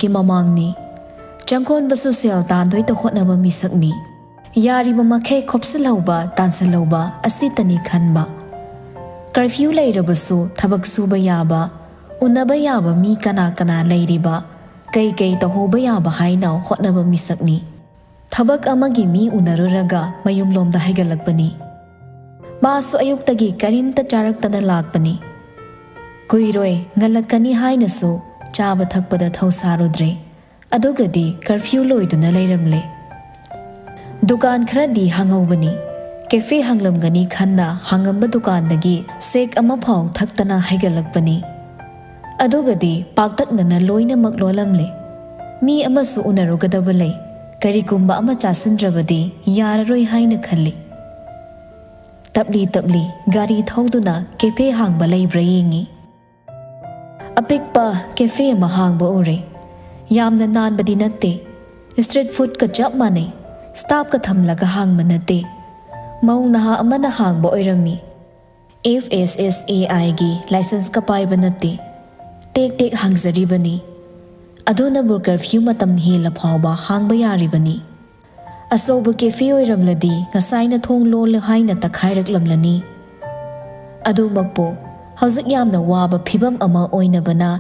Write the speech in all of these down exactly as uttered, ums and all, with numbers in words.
ꯀꯤ ꯃꯃꯥꯡꯅꯤ꯫ ꯆꯪꯈꯣꯟꯕꯁꯨ ꯁꯦꯜ ꯇꯥꯟꯗꯣꯏꯇ ꯍꯣꯠꯅꯕ ꯃꯤꯁꯛꯅꯤ꯫ ꯌꯥꯔꯤꯕ ꯃꯈꯩ ꯈꯣꯞꯁꯤꯜꯍꯧꯕ, ꯇꯥꯟꯁꯤꯜꯍꯧꯕ ꯑꯁꯤꯇꯅꯤ ꯈꯟꯕ꯫ ꯀꯔꯐ꯭ꯌꯨ ꯂꯩꯔꯕꯁꯨ ꯊꯕꯛ ꯁꯨꯕ ꯌꯥꯕ, ꯎꯅꯕ ꯌꯥꯕ ꯃꯤ ꯀꯅꯥ ꯀꯅꯥ ꯂꯩꯔꯤꯕ, ꯀꯩ ꯀꯩ ꯇꯧꯍꯧꯕ ꯌꯥꯕ ꯍꯥꯏꯅ ꯍꯣꯠꯅꯕ ꯃꯤꯁꯛꯅꯤ꯫ ꯊꯕꯛ ꯑꯃꯒꯤ ꯃꯤ ꯎꯅꯔꯨꯔꯒ ꯃꯌꯨꯝꯂꯣꯝꯗ ꯍꯥꯏꯒꯠꯂꯛꯄꯅꯤ꯫ ꯃꯥꯁꯨ ꯑꯌꯨꯛꯇꯒꯤ ꯀꯔꯤꯝꯇ ꯆꯥꯔꯛꯇꯅ ꯂꯥꯛꯄꯅꯤ꯫ ꯀꯨꯏꯔꯣꯏ, ꯉꯜꯂꯛꯀꯅꯤ ꯍꯥꯏꯅꯁꯨ ꯆꯥꯕ ꯊꯛꯄꯗ ꯊꯧ ꯁꯥꯔꯨꯗ꯭ꯔꯦ꯫ ꯑꯗꯨꯒꯗꯤ ꯀꯔꯐ꯭ꯌꯨ ꯂꯣꯏꯗꯨꯅ ꯂꯩꯔꯝꯂꯦ꯫ ꯗꯨꯀꯥꯟ ꯈꯔꯗꯤ ꯍꯥꯡꯍꯧꯕꯅꯤ꯫ ꯀꯦꯐꯦ ꯍꯥꯡꯂꯝꯒꯅꯤ ꯈꯟꯅ ꯍꯥꯡꯉꯝꯕ ꯗꯨꯀꯥꯟꯗꯒꯤ ꯁꯦꯛ ꯑꯃꯐꯥꯎ ꯊꯛꯇꯅ ꯍꯥꯏꯒꯠꯂꯛꯄꯅꯤ꯫ ꯑꯗꯨꯒꯗꯤ ꯄꯥꯛꯇꯛꯅꯅ ꯂꯣꯏꯅꯃꯛ ꯂꯣꯜꯂꯝꯂꯦ꯫ ꯃꯤ ꯑꯃꯁꯨ ꯎꯅꯔꯨꯒꯗꯕ ꯂꯩ꯫ ꯀꯔꯤꯒꯨꯝꯕ ꯑꯃ ꯆꯥꯁꯤꯟꯗ꯭ꯔꯕꯗꯤ ꯌꯥꯔꯔꯣꯏ ꯍꯥꯏꯅ ꯈꯜꯂꯤ꯫ ꯇꯞꯂꯤ ꯇꯞꯂꯤ ꯒꯥꯔꯤ ꯊꯧꯗꯨꯅ ꯀꯦꯐꯦ ꯍꯥꯡꯕ ꯂꯩꯕ꯭ꯔꯥ ꯌꯦꯡꯉꯤ꯫ ꯑꯄꯤꯛꯄ ꯀꯦꯐꯦ ꯑꯃ ꯍꯥꯡꯕ ꯎꯔꯦ꯫ ꯌꯥꯝꯅ ꯅꯥꯟꯕꯗꯤ ꯅꯠꯇꯦ꯫ ꯁ꯭ꯇ꯭ꯔꯤꯠ ꯐꯨꯗꯀ ꯆꯞ ꯃꯥꯟꯅꯩ꯫ ꯁ꯭ꯇꯥꯐꯀ ꯊꯝꯂꯒ ꯍꯥꯡꯕ ꯅꯠꯇꯦ꯫ ꯃꯧ ꯅꯍꯥ ꯑꯃꯅ ꯍꯥꯡꯕ ꯑꯣꯏꯔꯝꯃꯤ꯫ ꯑꯦꯐ ꯑꯦꯁ ꯑꯦꯁ ꯑꯦ ꯑꯥꯏꯒꯤ ꯂꯥꯏꯁꯦꯟꯁꯀ ꯄꯥꯏꯕ ꯅꯠꯇꯦ꯫ ꯇꯦꯛ ꯇꯦꯛ ꯍꯥꯡꯖꯔꯤꯕꯅꯤ꯫ ꯑꯗꯨꯅꯕꯨ ꯀꯔꯐ꯭ꯌꯨ ꯃꯇꯝ ꯍꯦꯜꯂ ꯐꯥꯎꯕ ꯍꯥꯡꯕ ꯌꯥꯔꯤꯕꯅꯤ꯫ ꯑꯆꯧꯕ ꯀꯦꯐꯦ ꯑꯣꯏꯔꯝꯂꯗꯤ ꯉꯁꯥꯏꯅ ꯊꯣꯡ ꯂꯣꯜꯂꯨ ꯍꯥꯏꯅ ꯇꯛꯈꯥꯏꯔꯛꯂꯝꯂꯅꯤ꯫ ꯑꯗꯨꯃꯛꯄꯨ ꯍꯧꯖꯤꯛ ꯌꯥꯝꯅ ꯋꯥꯕ ꯐꯤꯕꯝ ꯑꯃ ꯑꯣꯏꯅꯕꯅ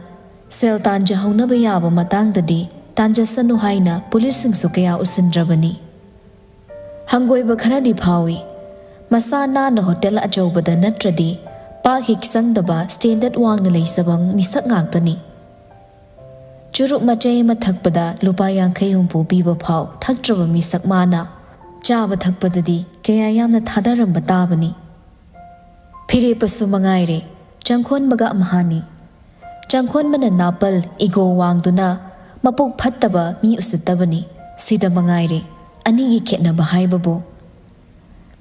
ꯁꯦꯜ ꯇꯥꯟꯖꯍꯧꯅꯕ ꯌꯥꯕ ꯃꯇꯥꯡꯗꯗꯤ ꯇꯥꯟꯖꯁꯅꯨ ꯍꯥꯏꯅ ꯄꯨꯂꯤꯁꯁꯤꯡꯁꯨ ꯀꯌꯥ ꯎꯁꯤꯟꯗ꯭ꯔꯕꯅꯤ꯫ ꯍꯪꯒꯣꯏꯕ ꯈꯔꯗꯤ ꯐꯥꯎꯏ꯫ ꯃꯁꯥ ꯅꯥꯟꯅ ꯍꯣꯇꯦꯜ ꯑꯆꯧꯕꯗ ꯅꯠꯇ꯭ꯔꯗꯤ ꯄꯥꯛ ꯍꯦꯛ ꯆꯪꯗꯕ ꯁ꯭ꯇꯦꯟꯗꯔꯗ ꯋꯥꯡꯅ ꯂꯩꯖꯕ ꯃꯤꯁꯛ ꯉꯥꯛꯇꯅꯤ꯫ ꯆꯨꯔꯨꯞ ꯃꯆꯩ ꯑꯃ ꯊꯛꯄꯗ ꯂꯨꯄꯥ ꯌꯥꯡꯈꯩ ꯍꯨꯝꯐꯨ ꯄꯤꯕ ꯐꯥꯎ ꯊꯛꯇ꯭ꯔꯕ ꯃꯤꯁꯛ ꯃꯥꯅ ꯆꯥꯕ ꯊꯛꯄꯗꯗꯤ ꯀꯌꯥ ꯌꯥꯝꯅ ꯊꯥꯗꯔꯝꯕ ꯇꯥꯕꯅꯤ꯫ ꯐꯤꯔꯦꯞꯄꯁꯨ ꯃꯉꯥꯏꯔꯦ, ꯆꯪꯈꯣꯟꯕꯒ ꯑꯝꯍꯥꯅꯤ꯫ ꯆꯪꯈꯣꯟꯕꯅ ꯅꯥꯄꯜ ꯏꯒꯣ ꯋꯥꯡꯗꯨꯅ ꯃꯄꯨꯛ ꯐꯠꯇꯕ ꯃꯤ ꯎꯁꯤꯠꯇꯕꯅꯤ꯫ ꯁꯤꯗ ꯃꯉꯥꯏꯔꯦ ꯑꯅꯤꯒꯤ ꯈꯦꯠꯅꯕ ꯍꯥꯏꯕꯕꯨ꯫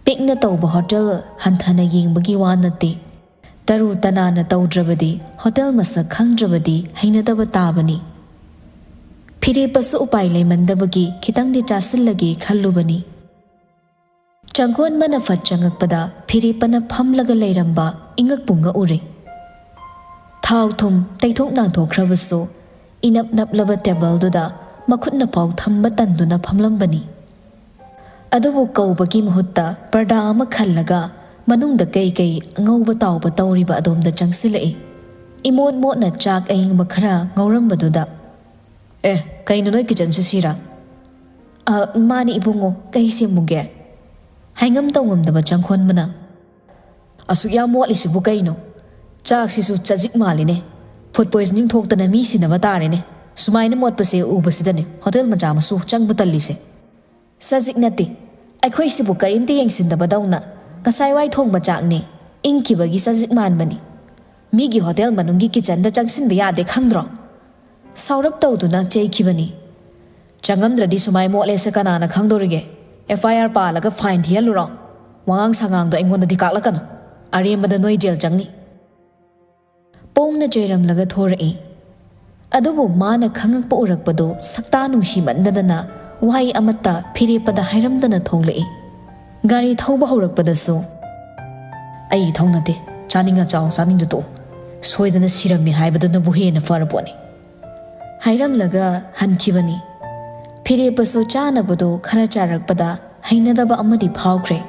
ꯄꯤꯛꯅ ꯇꯧꯕ ꯍꯣꯇꯦꯜ ꯍꯟꯊꯅ ꯌꯦꯡꯕꯒꯤ ꯋꯥ ꯅꯠꯇꯦ꯫ ꯇꯔꯨ ꯇꯅꯥꯟꯅ ꯇꯧꯗ꯭ꯔꯕꯗꯤ, ꯍꯣꯇꯦꯜ ꯃꯁꯛ ꯈꯪꯗ꯭ꯔꯕꯗꯤ ꯍꯩꯅꯗꯕ ꯇꯥꯕꯅꯤ꯫ ꯐꯤꯔꯦꯞꯄꯁꯨ ꯎꯄꯥꯏ ꯂꯩꯃꯟꯗꯕꯒꯤ ꯈꯤꯇꯪꯗꯤ ꯆꯥꯁꯤꯜꯂꯒꯦ ꯈꯜꯂꯨꯕꯅꯤ꯫ ꯆꯪꯈꯣꯟꯕꯅ ꯐꯠ ꯆꯪꯉꯛꯄꯗ ꯐꯤꯔꯦꯞꯄꯅ ꯐꯝꯂꯒ ꯂꯩꯔꯝꯕ ꯏꯉꯛꯄꯨ ꯉꯛꯎꯔꯦ꯫ ꯊꯥꯎ ꯊꯨꯝ ꯇꯩꯊꯣꯛ ꯅꯥꯟꯊꯣꯛꯈ꯭ꯔꯕꯁꯨ ꯏꯅꯞ ꯅꯞꯂꯕ ꯇꯦꯕꯜꯗꯨꯗ ꯃꯈꯨꯠꯅ ꯄꯥꯎ ꯊꯝꯕ ꯇꯟꯗꯨꯅ ꯐꯝꯂꯝꯕꯅꯤ꯫ ꯑꯗꯨꯕꯨ ꯀꯧꯕꯒꯤ ꯃꯍꯨꯠꯇ ꯄꯔꯗꯥ ꯑꯃ ꯈꯜꯂꯒ ꯃꯅꯨꯡꯗ ꯀꯩ ꯀꯩ ꯉꯧꯕ ꯇꯥꯎꯕ ꯇꯧꯔꯤꯕ ꯑꯗꯣꯝꯗ ꯆꯪꯁꯤꯜꯂꯛꯏ꯫ ꯏꯃꯣꯠ ꯃꯣꯠꯅ ꯆꯥꯛ ꯑꯏꯪꯕ ꯈꯔ ꯉꯧꯔꯝꯕꯗꯨꯗ, "ꯑꯦ, ꯀꯩꯅꯣ ꯅꯣꯏ ꯀꯤꯆꯟꯁꯤ ꯁꯤꯔꯥ?" "ꯑ, ꯃꯥꯅꯤ ꯏꯕꯨꯡꯉꯣ, ꯀꯩ ꯁꯦꯝꯃꯨꯒꯦ?" ꯍꯥꯏꯉꯝ ꯇꯧꯉꯝꯗꯕ ꯆꯪꯈꯣꯟꯕꯅ, "ꯑꯁꯨꯛ ꯌꯥꯝ ꯃꯣꯠꯂꯤꯁꯤꯕꯨ ꯀꯩꯅꯣ? ꯆꯥꯛꯁꯤꯁꯨ ꯆꯖꯤꯛ ꯃꯥꯜꯂꯤꯅꯦ꯫ ꯐꯨꯗ ꯄꯣꯏꯖꯅꯤꯡ ꯊꯣꯛꯇꯅ ꯃꯤ ꯁꯤꯅꯕ ꯇꯥꯔꯦꯅꯦ꯫ ꯁꯨꯃꯥꯏꯅ ꯃꯣꯠꯄꯁꯦ ꯎꯕꯁꯤꯗꯅꯦ ꯍꯣꯇꯦꯜ ꯃꯆꯥ ꯃꯁꯨ ꯆꯪꯕ ꯇꯜꯂꯤꯁꯦ꯫" "ꯆꯖꯤꯛ ꯅꯠꯇꯦ, ꯑꯩꯈꯣꯏꯁꯤꯕꯨ ꯀꯔꯤꯝꯇ ꯌꯦꯡꯁꯤꯟꯗꯕꯗꯧꯅ꯫ ꯉꯁꯥꯏ ꯋꯥꯏ ꯊꯣꯡꯕ ꯆꯥꯛꯅꯦ, ꯏꯪꯈꯤꯕꯒꯤ ꯆꯖꯤꯛ ꯃꯥꯟꯕꯅꯤ꯫ ꯃꯤꯒꯤ ꯍꯣꯇꯦꯜ ꯃꯅꯨꯡꯒꯤ ꯀꯤꯆꯟꯗ ꯆꯪꯁꯤꯟꯕ ꯌꯥꯗꯦ ꯈꯪꯗ꯭ꯔꯣ?" ꯁꯥꯎꯔꯞ ꯇꯧꯗꯨꯅ ꯆꯩꯈꯤꯕꯅꯤ꯫ "ꯆꯪꯉꯝꯗ꯭ꯔꯗꯤ ꯁꯨꯃꯥꯏ ꯃꯣꯠꯂꯦꯁꯦ ꯀꯅꯥꯅ ꯈꯪꯗꯣꯔꯤꯒꯦ? ꯑꯦꯐ ꯑꯥꯏ ꯑꯥꯔ ꯄꯥꯜꯂꯒ ꯐꯥꯏꯟ ꯊꯤꯍꯜꯂꯨꯔꯣ? ꯋꯥꯉꯥꯡ ꯁꯉꯥꯡꯗꯣ ꯑꯩꯉꯣꯟꯗꯗꯤ ꯀꯥꯛꯂꯛꯀꯅꯨ꯫ ꯑꯔꯦꯝꯕꯗ ꯅꯣꯏ ꯖꯦꯜ ꯆꯪꯅꯤ꯫" ꯄꯣꯡꯅ ꯆꯩꯔꯝꯂꯒ ꯊꯣꯔꯛꯏ꯫ ꯑꯗꯨꯕꯨ ꯃꯥꯅ ꯈꯪꯉꯛꯄ ꯎꯔꯛꯄꯗꯨ ꯁꯛꯇꯥ ꯅꯨꯡꯁꯤꯃꯟꯗꯗꯅ ꯋꯥꯍꯩ ꯑꯃꯠꯇ ꯐꯤꯔꯦꯞꯄꯗ ꯍꯥꯏꯔꯝꯗꯅ ꯊꯣꯛꯂꯛꯏ꯫ ꯒꯥꯔꯤ ꯊꯧꯕ ꯍꯧꯔꯛꯄꯗꯁꯨ, "ꯑꯩ ꯏꯊꯧ ꯅꯠꯇꯦ, ꯆꯥꯅꯤꯡꯉ ꯆꯥꯎ, ꯆꯥꯅꯤꯡꯗ ꯇꯣꯛꯎ꯫ ꯁꯣꯏꯗꯅ ꯁꯤꯔꯝꯃꯤ ꯍꯥꯏꯕꯗꯨꯅꯕꯨ ꯍꯦꯟꯅ ꯐꯔꯄꯣꯠꯅꯤ꯫" ꯍꯥꯏꯔꯝꯂꯒ ꯍꯟꯈꯤꯕꯅꯤ꯫ ꯐꯤꯔꯦꯞꯄꯁꯨ ꯆꯥꯅꯕꯗꯨ ꯈꯔ ꯆꯥꯔꯛꯄꯗ ꯍꯩꯅꯗꯕ ꯑꯃꯗꯤ ꯐꯥꯎꯈ꯭ꯔꯦ꯫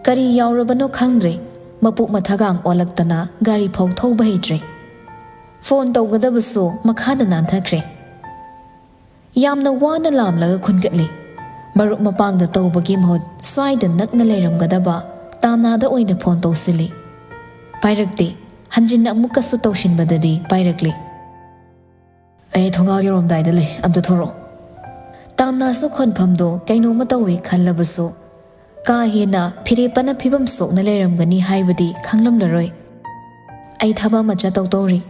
ꯀꯔꯤ ꯌꯥꯎꯔꯕꯅꯣ ꯈꯪꯗ꯭ꯔꯦ, ꯃꯄꯨꯛ ꯃꯊꯒꯥꯡ ꯑꯣꯜꯂꯛꯇꯅ ꯒꯥꯔꯤ ꯐꯥꯎ ꯊꯧꯕ ꯍꯩꯇ꯭ꯔꯦ꯫ ꯐꯣꯟ ꯇꯧꯒꯗꯕꯁꯨ ꯃꯈꯥꯗ ꯅꯥꯟꯊꯈ꯭ꯔꯦ꯫ ꯌꯥꯝꯅ ꯋꯥꯅ ꯂꯥꯝꯂꯒ ꯈꯨꯟꯒꯠꯂꯤ꯫ ꯃꯔꯨꯞ ꯃꯄꯥꯡꯗ ꯇꯧꯕꯒꯤ ꯃꯍꯨꯠ ꯁ꯭ꯋꯥꯏꯗ ꯅꯛꯅ ꯂꯩꯔꯝꯒꯗꯕ ꯇꯥꯝꯅꯥꯗ ꯑꯣꯏꯅ ꯐꯣꯟ ꯇꯧꯁꯤꯜꯂꯤ꯫ ꯄꯥꯏꯔꯛꯇꯦ꯫ ꯍꯟꯖꯤꯟꯅ ꯑꯃꯨꯛꯀꯁꯨ ꯇꯧꯁꯤꯟꯕꯗꯗꯤ ꯄꯥꯏꯔꯛꯂꯦ꯫ "ꯑꯩ ꯊꯣꯡꯒꯥꯜ ꯌꯧꯔꯝꯗꯥꯏꯗ ꯂꯩ, ꯑꯝꯇ ꯊꯣꯔꯛꯑꯣ꯫" ꯇꯥꯝꯅꯥꯁꯨ ꯈꯣꯟꯐꯝꯗꯣ ꯀꯩꯅꯣꯝꯃ ꯇꯧꯏ ꯈꯜꯂꯕꯁꯨ, ꯀꯥ ꯍꯦꯟꯅ ꯐꯤꯔꯦꯞꯄꯅ ꯐꯤꯕꯝ ꯁꯣꯛꯅ ꯂꯩꯔꯝꯒꯅꯤ ꯍꯥꯏꯕꯗꯤ ꯈꯪꯂꯝꯂꯔꯣꯏ꯫ "ꯑꯩ ꯊꯕꯛ ꯑꯃ ꯆꯠꯇꯧ ꯇꯧꯔꯤ꯫"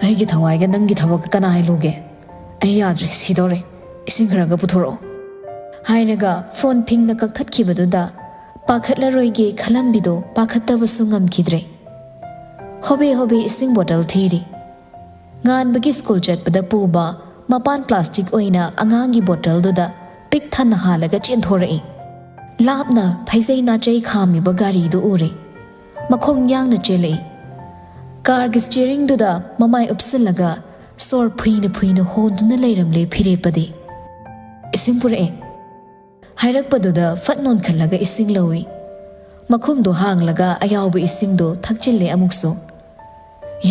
"ꯑꯩꯒꯤ ꯊꯋꯥꯏꯒ ꯅꯪꯒꯤ ꯊꯕꯛꯀ ꯀꯅꯥ ꯍꯦꯜꯂꯨꯒꯦ? ꯑꯩ ꯌꯥꯗ꯭ꯔꯦ, ꯁꯤꯗꯧꯔꯦ꯫ ꯏꯁꯤꯡ ꯈꯔꯒ ꯄꯨꯊꯣꯔꯛꯑꯣ꯫" ꯍꯥꯏꯔꯒ ꯐꯣꯟ ꯐꯤꯡꯅ ꯀꯛꯊꯠꯈꯤꯕꯗꯨꯗ ꯄꯥꯈꯠꯂꯔꯣꯏꯒꯦ ꯈꯜꯂꯝꯕꯤꯗꯣ ꯄꯥꯈꯠꯇꯕꯁꯨ ꯉꯝꯈꯤꯗ꯭ꯔꯦ꯫ ꯍꯣꯕꯦ ꯍꯣꯕꯦ ꯏꯁꯤꯡ ꯕꯣꯇꯜ ꯊꯤꯔꯤ꯫ ꯉꯥꯟꯕꯒꯤ ꯁ꯭ꯀꯨꯜ ꯆꯠꯄꯗ ꯄꯨꯕ ꯃꯄꯥꯟ ꯄ꯭ꯂꯥꯁꯇꯤꯛ ꯑꯣꯏꯅ ꯑꯉꯥꯡꯒꯤ ꯕꯣꯇꯜꯗꯨꯗ ꯄꯤꯛ ꯊꯟꯅ ꯍꯥꯜꯂꯒ ꯆꯦꯟꯊꯣꯔꯛꯏ꯫ ꯂꯥꯞꯅ ꯐꯩꯖꯩ ꯅꯥꯆꯩ ꯈꯥꯝꯃꯤꯕ ꯒꯥꯔꯤꯗꯨ ꯎꯔꯦ꯫ ꯃꯈꯣꯡ ꯌꯥꯡꯅ ꯆꯦꯜꯂꯛꯏ꯫ ꯀꯥꯔꯒꯤ ꯁ꯭ꯇꯤꯌꯔꯤꯡꯗꯨꯗ ꯃꯃꯥꯏ ꯎꯞꯁꯤꯜꯂꯒ ꯁꯣꯔ ꯐꯨꯏꯅ ꯐꯨꯏꯅ ꯍꯣꯟꯗꯨꯅ ꯂꯩꯔꯝꯂꯦ ꯐꯤꯔꯦꯞꯄꯗꯤ꯫ "ꯏꯁꯤꯡ ꯄꯨꯔꯛꯑꯦ" ꯍꯥꯏꯔꯛꯄꯗꯨꯗ ꯐꯠ ꯅꯣꯟꯈꯠꯂꯒ ꯏꯁꯤꯡ ꯂꯧꯏ꯫ ꯃꯈꯨꯝꯗꯣ ꯍꯥꯡꯂꯒ ꯑꯌꯥꯎꯕ ꯏꯁꯤꯡꯗꯣ ꯊꯛꯆꯤꯜꯂꯦ ꯑꯃꯨꯛꯁꯨ꯫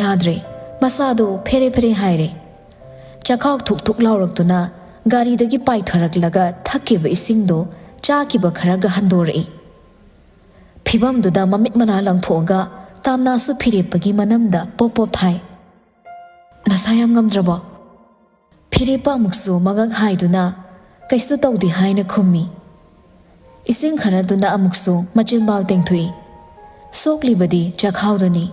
ꯌꯥꯗ꯭ꯔꯦ, ꯃꯁꯥꯗꯣ ꯐꯦꯔꯦ ꯐꯦꯔꯦ ꯍꯥꯏꯔꯦ꯫ ꯆꯈꯥꯎ ꯊꯨꯛ ꯊꯨꯛ ꯂꯥꯎꯔꯛꯇꯨꯅ ꯒꯥꯔꯤꯗꯒꯤ ꯄꯥꯏꯊꯔꯛꯂꯒ ꯊꯛꯈꯤꯕ ꯏꯁꯤꯡꯗꯣ ꯆꯥꯈꯤꯕ ꯈꯔꯒ ꯍꯟꯗꯣꯔꯛꯏ꯫ ꯐꯤꯕꯝꯗꯨꯗ ꯃꯃꯤꯠ ꯃꯅꯥ ꯂꯪꯊꯣꯛꯑꯒ ꯇꯥꯝꯅꯥꯁꯨ ꯐꯤꯔꯦꯞꯄꯒꯤ ꯃꯅꯝꯗ ꯄꯣꯞ ꯄꯣꯞ ꯊꯥꯏ꯫ "ꯅꯁꯥ ꯌꯥꯝ ꯉꯝꯗ꯭ꯔꯕꯣ?" ꯐꯤꯔꯦꯞꯄ ꯑꯃꯨꯛꯁꯨ ꯃꯉꯛ ꯍꯥꯏꯗꯨꯅ "ꯀꯩꯁꯨ ꯇꯧꯗꯦ" ꯍꯥꯏꯅ ꯈꯨꯝꯃꯤ꯫ ꯏꯁꯤꯡ ꯈꯔꯗꯨꯅ ꯑꯃꯨꯛꯁꯨ ꯃꯆꯤꯟꯕꯥꯜ ꯇꯦꯡꯊꯣꯛꯏ꯫ ꯁꯣꯛꯂꯤꯕꯗꯤ ꯆꯈꯥꯎꯗꯅꯤ꯫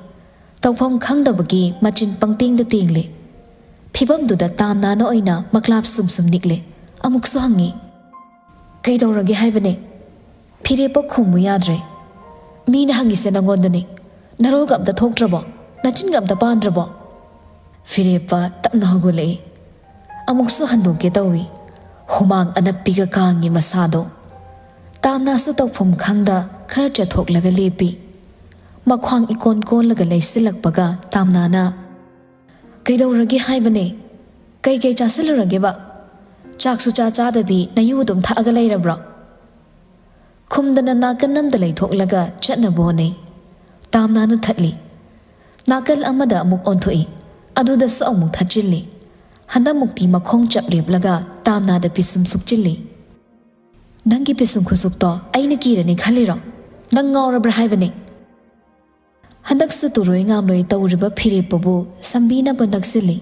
ꯇꯧꯐꯝ ꯈꯪꯗꯕꯒꯤ ꯃꯆꯤꯟ ꯄꯪꯇꯦꯡꯗ ꯇꯦꯡꯂꯦ꯫ ꯐꯤꯕꯝꯗꯨꯗ ꯇꯥꯝꯅꯥꯅ ꯑꯣꯏꯅ ꯃꯀ꯭ꯂꯥꯞ ꯁꯨꯝ ꯁꯨꯝ ꯅꯤꯛꯂꯦ꯫ ꯑꯃꯨꯛꯁꯨ ꯍꯪꯉꯤ, "ꯀꯩꯗꯧꯔꯒꯦ ꯍꯥꯏꯕꯅꯦ?" ꯐꯤꯔꯦꯞꯄ ꯈꯨꯝꯃꯨ ꯌꯥꯗ꯭ꯔꯦ꯫ "ꯃꯤꯅ ꯍꯪꯉꯤꯁꯦ ꯅꯪꯉꯣꯟꯗꯅꯦ꯫ ꯅꯔꯣꯜꯒ ꯑꯝꯇ ꯊꯣꯛꯇ꯭ꯔꯕꯣ? ꯅꯆꯤꯟꯒ ꯑꯝꯇ ꯄꯥꯟꯗ꯭ꯔꯕꯣ?" ꯐꯤꯔꯦꯞꯄ ꯇꯞꯅ ꯍꯧꯒꯠꯂꯛꯏ꯫ ꯑꯃꯨꯛꯁꯨ ꯍꯟꯗꯣꯛꯀꯦ ꯇꯧꯏ꯫ ꯍꯨꯃꯥꯡ ꯑꯅꯞꯄꯤꯒ ꯀꯥꯡꯉꯤ ꯃꯁꯥꯗꯣ꯫ ꯇꯥꯝꯅꯥꯁꯨ ꯇꯧꯐꯝ ꯈꯪꯗ ꯈꯔ ꯆꯠꯊꯣꯛꯂꯒ ꯂꯦꯞꯄꯤ꯫ ꯃꯈ꯭ꯋꯥꯡ ꯏꯀꯣꯟ ꯀꯣꯜꯂꯒ ꯂꯩꯁꯤꯜꯂꯛꯄꯒ ꯇꯥꯝꯅꯥꯅ, "ꯀꯩꯗꯧꯔꯒꯦ ꯍꯥꯏꯕꯅꯦ? ꯀꯩꯀꯩ ꯆꯥꯁꯤꯜꯂꯨꯔꯒꯦꯕ? ꯆꯥꯛꯁꯨ ꯆꯥ ꯆꯥꯗꯕꯤ ꯅꯌꯨ ꯑꯗꯨꯝ ꯊꯛꯑꯒ ꯂꯩꯔꯕ꯭ꯔꯣ?" ꯈꯨꯝꯗꯅ ꯅꯥꯀꯟ ꯑꯃꯗ ꯂꯩꯊꯣꯛꯂꯒ ꯆꯠꯅꯕ ꯍꯣꯠꯅꯩ꯫ ꯇꯥꯝꯅꯥꯅ ꯊꯠꯂꯤ꯫ ꯅꯥꯀꯜ ꯑꯃꯗ ꯑꯃꯨꯛ ꯑꯣꯟꯊꯣꯛꯏ꯫ ꯑꯗꯨꯗꯁꯨ ꯑꯃꯨꯛ ꯊꯠꯆꯤꯜꯂꯤ꯫ ꯍꯟꯗꯛꯃꯨꯛꯇꯤ ꯃꯈꯣꯡ ꯆꯞ ꯂꯦꯞꯂꯒ ꯇꯥꯝꯅꯥꯗ ꯄꯤꯁꯨꯝ ꯁꯨꯛꯆꯤꯜꯂꯤ꯫ "ꯅꯪꯒꯤ ꯄꯤꯁꯨꯝ ꯈꯨꯁꯨꯛꯇꯣ ꯑꯩꯅ ꯀꯤꯔꯅꯤ ꯈꯜꯂꯤꯔꯣ? ꯅꯪ ꯉꯥꯎꯔꯕ꯭ꯔꯥ ꯍꯥꯏꯕꯅꯦ?" ꯍꯟꯗꯛꯁꯨ ꯇꯨꯔꯣꯏ ꯉꯥꯝꯂꯣꯏ ꯇꯧꯔꯤꯕ ꯐꯤꯔꯦꯞꯄꯕꯨ ꯁꯝꯕꯤꯅꯕ ꯅꯛꯁꯤꯜꯂꯤ꯫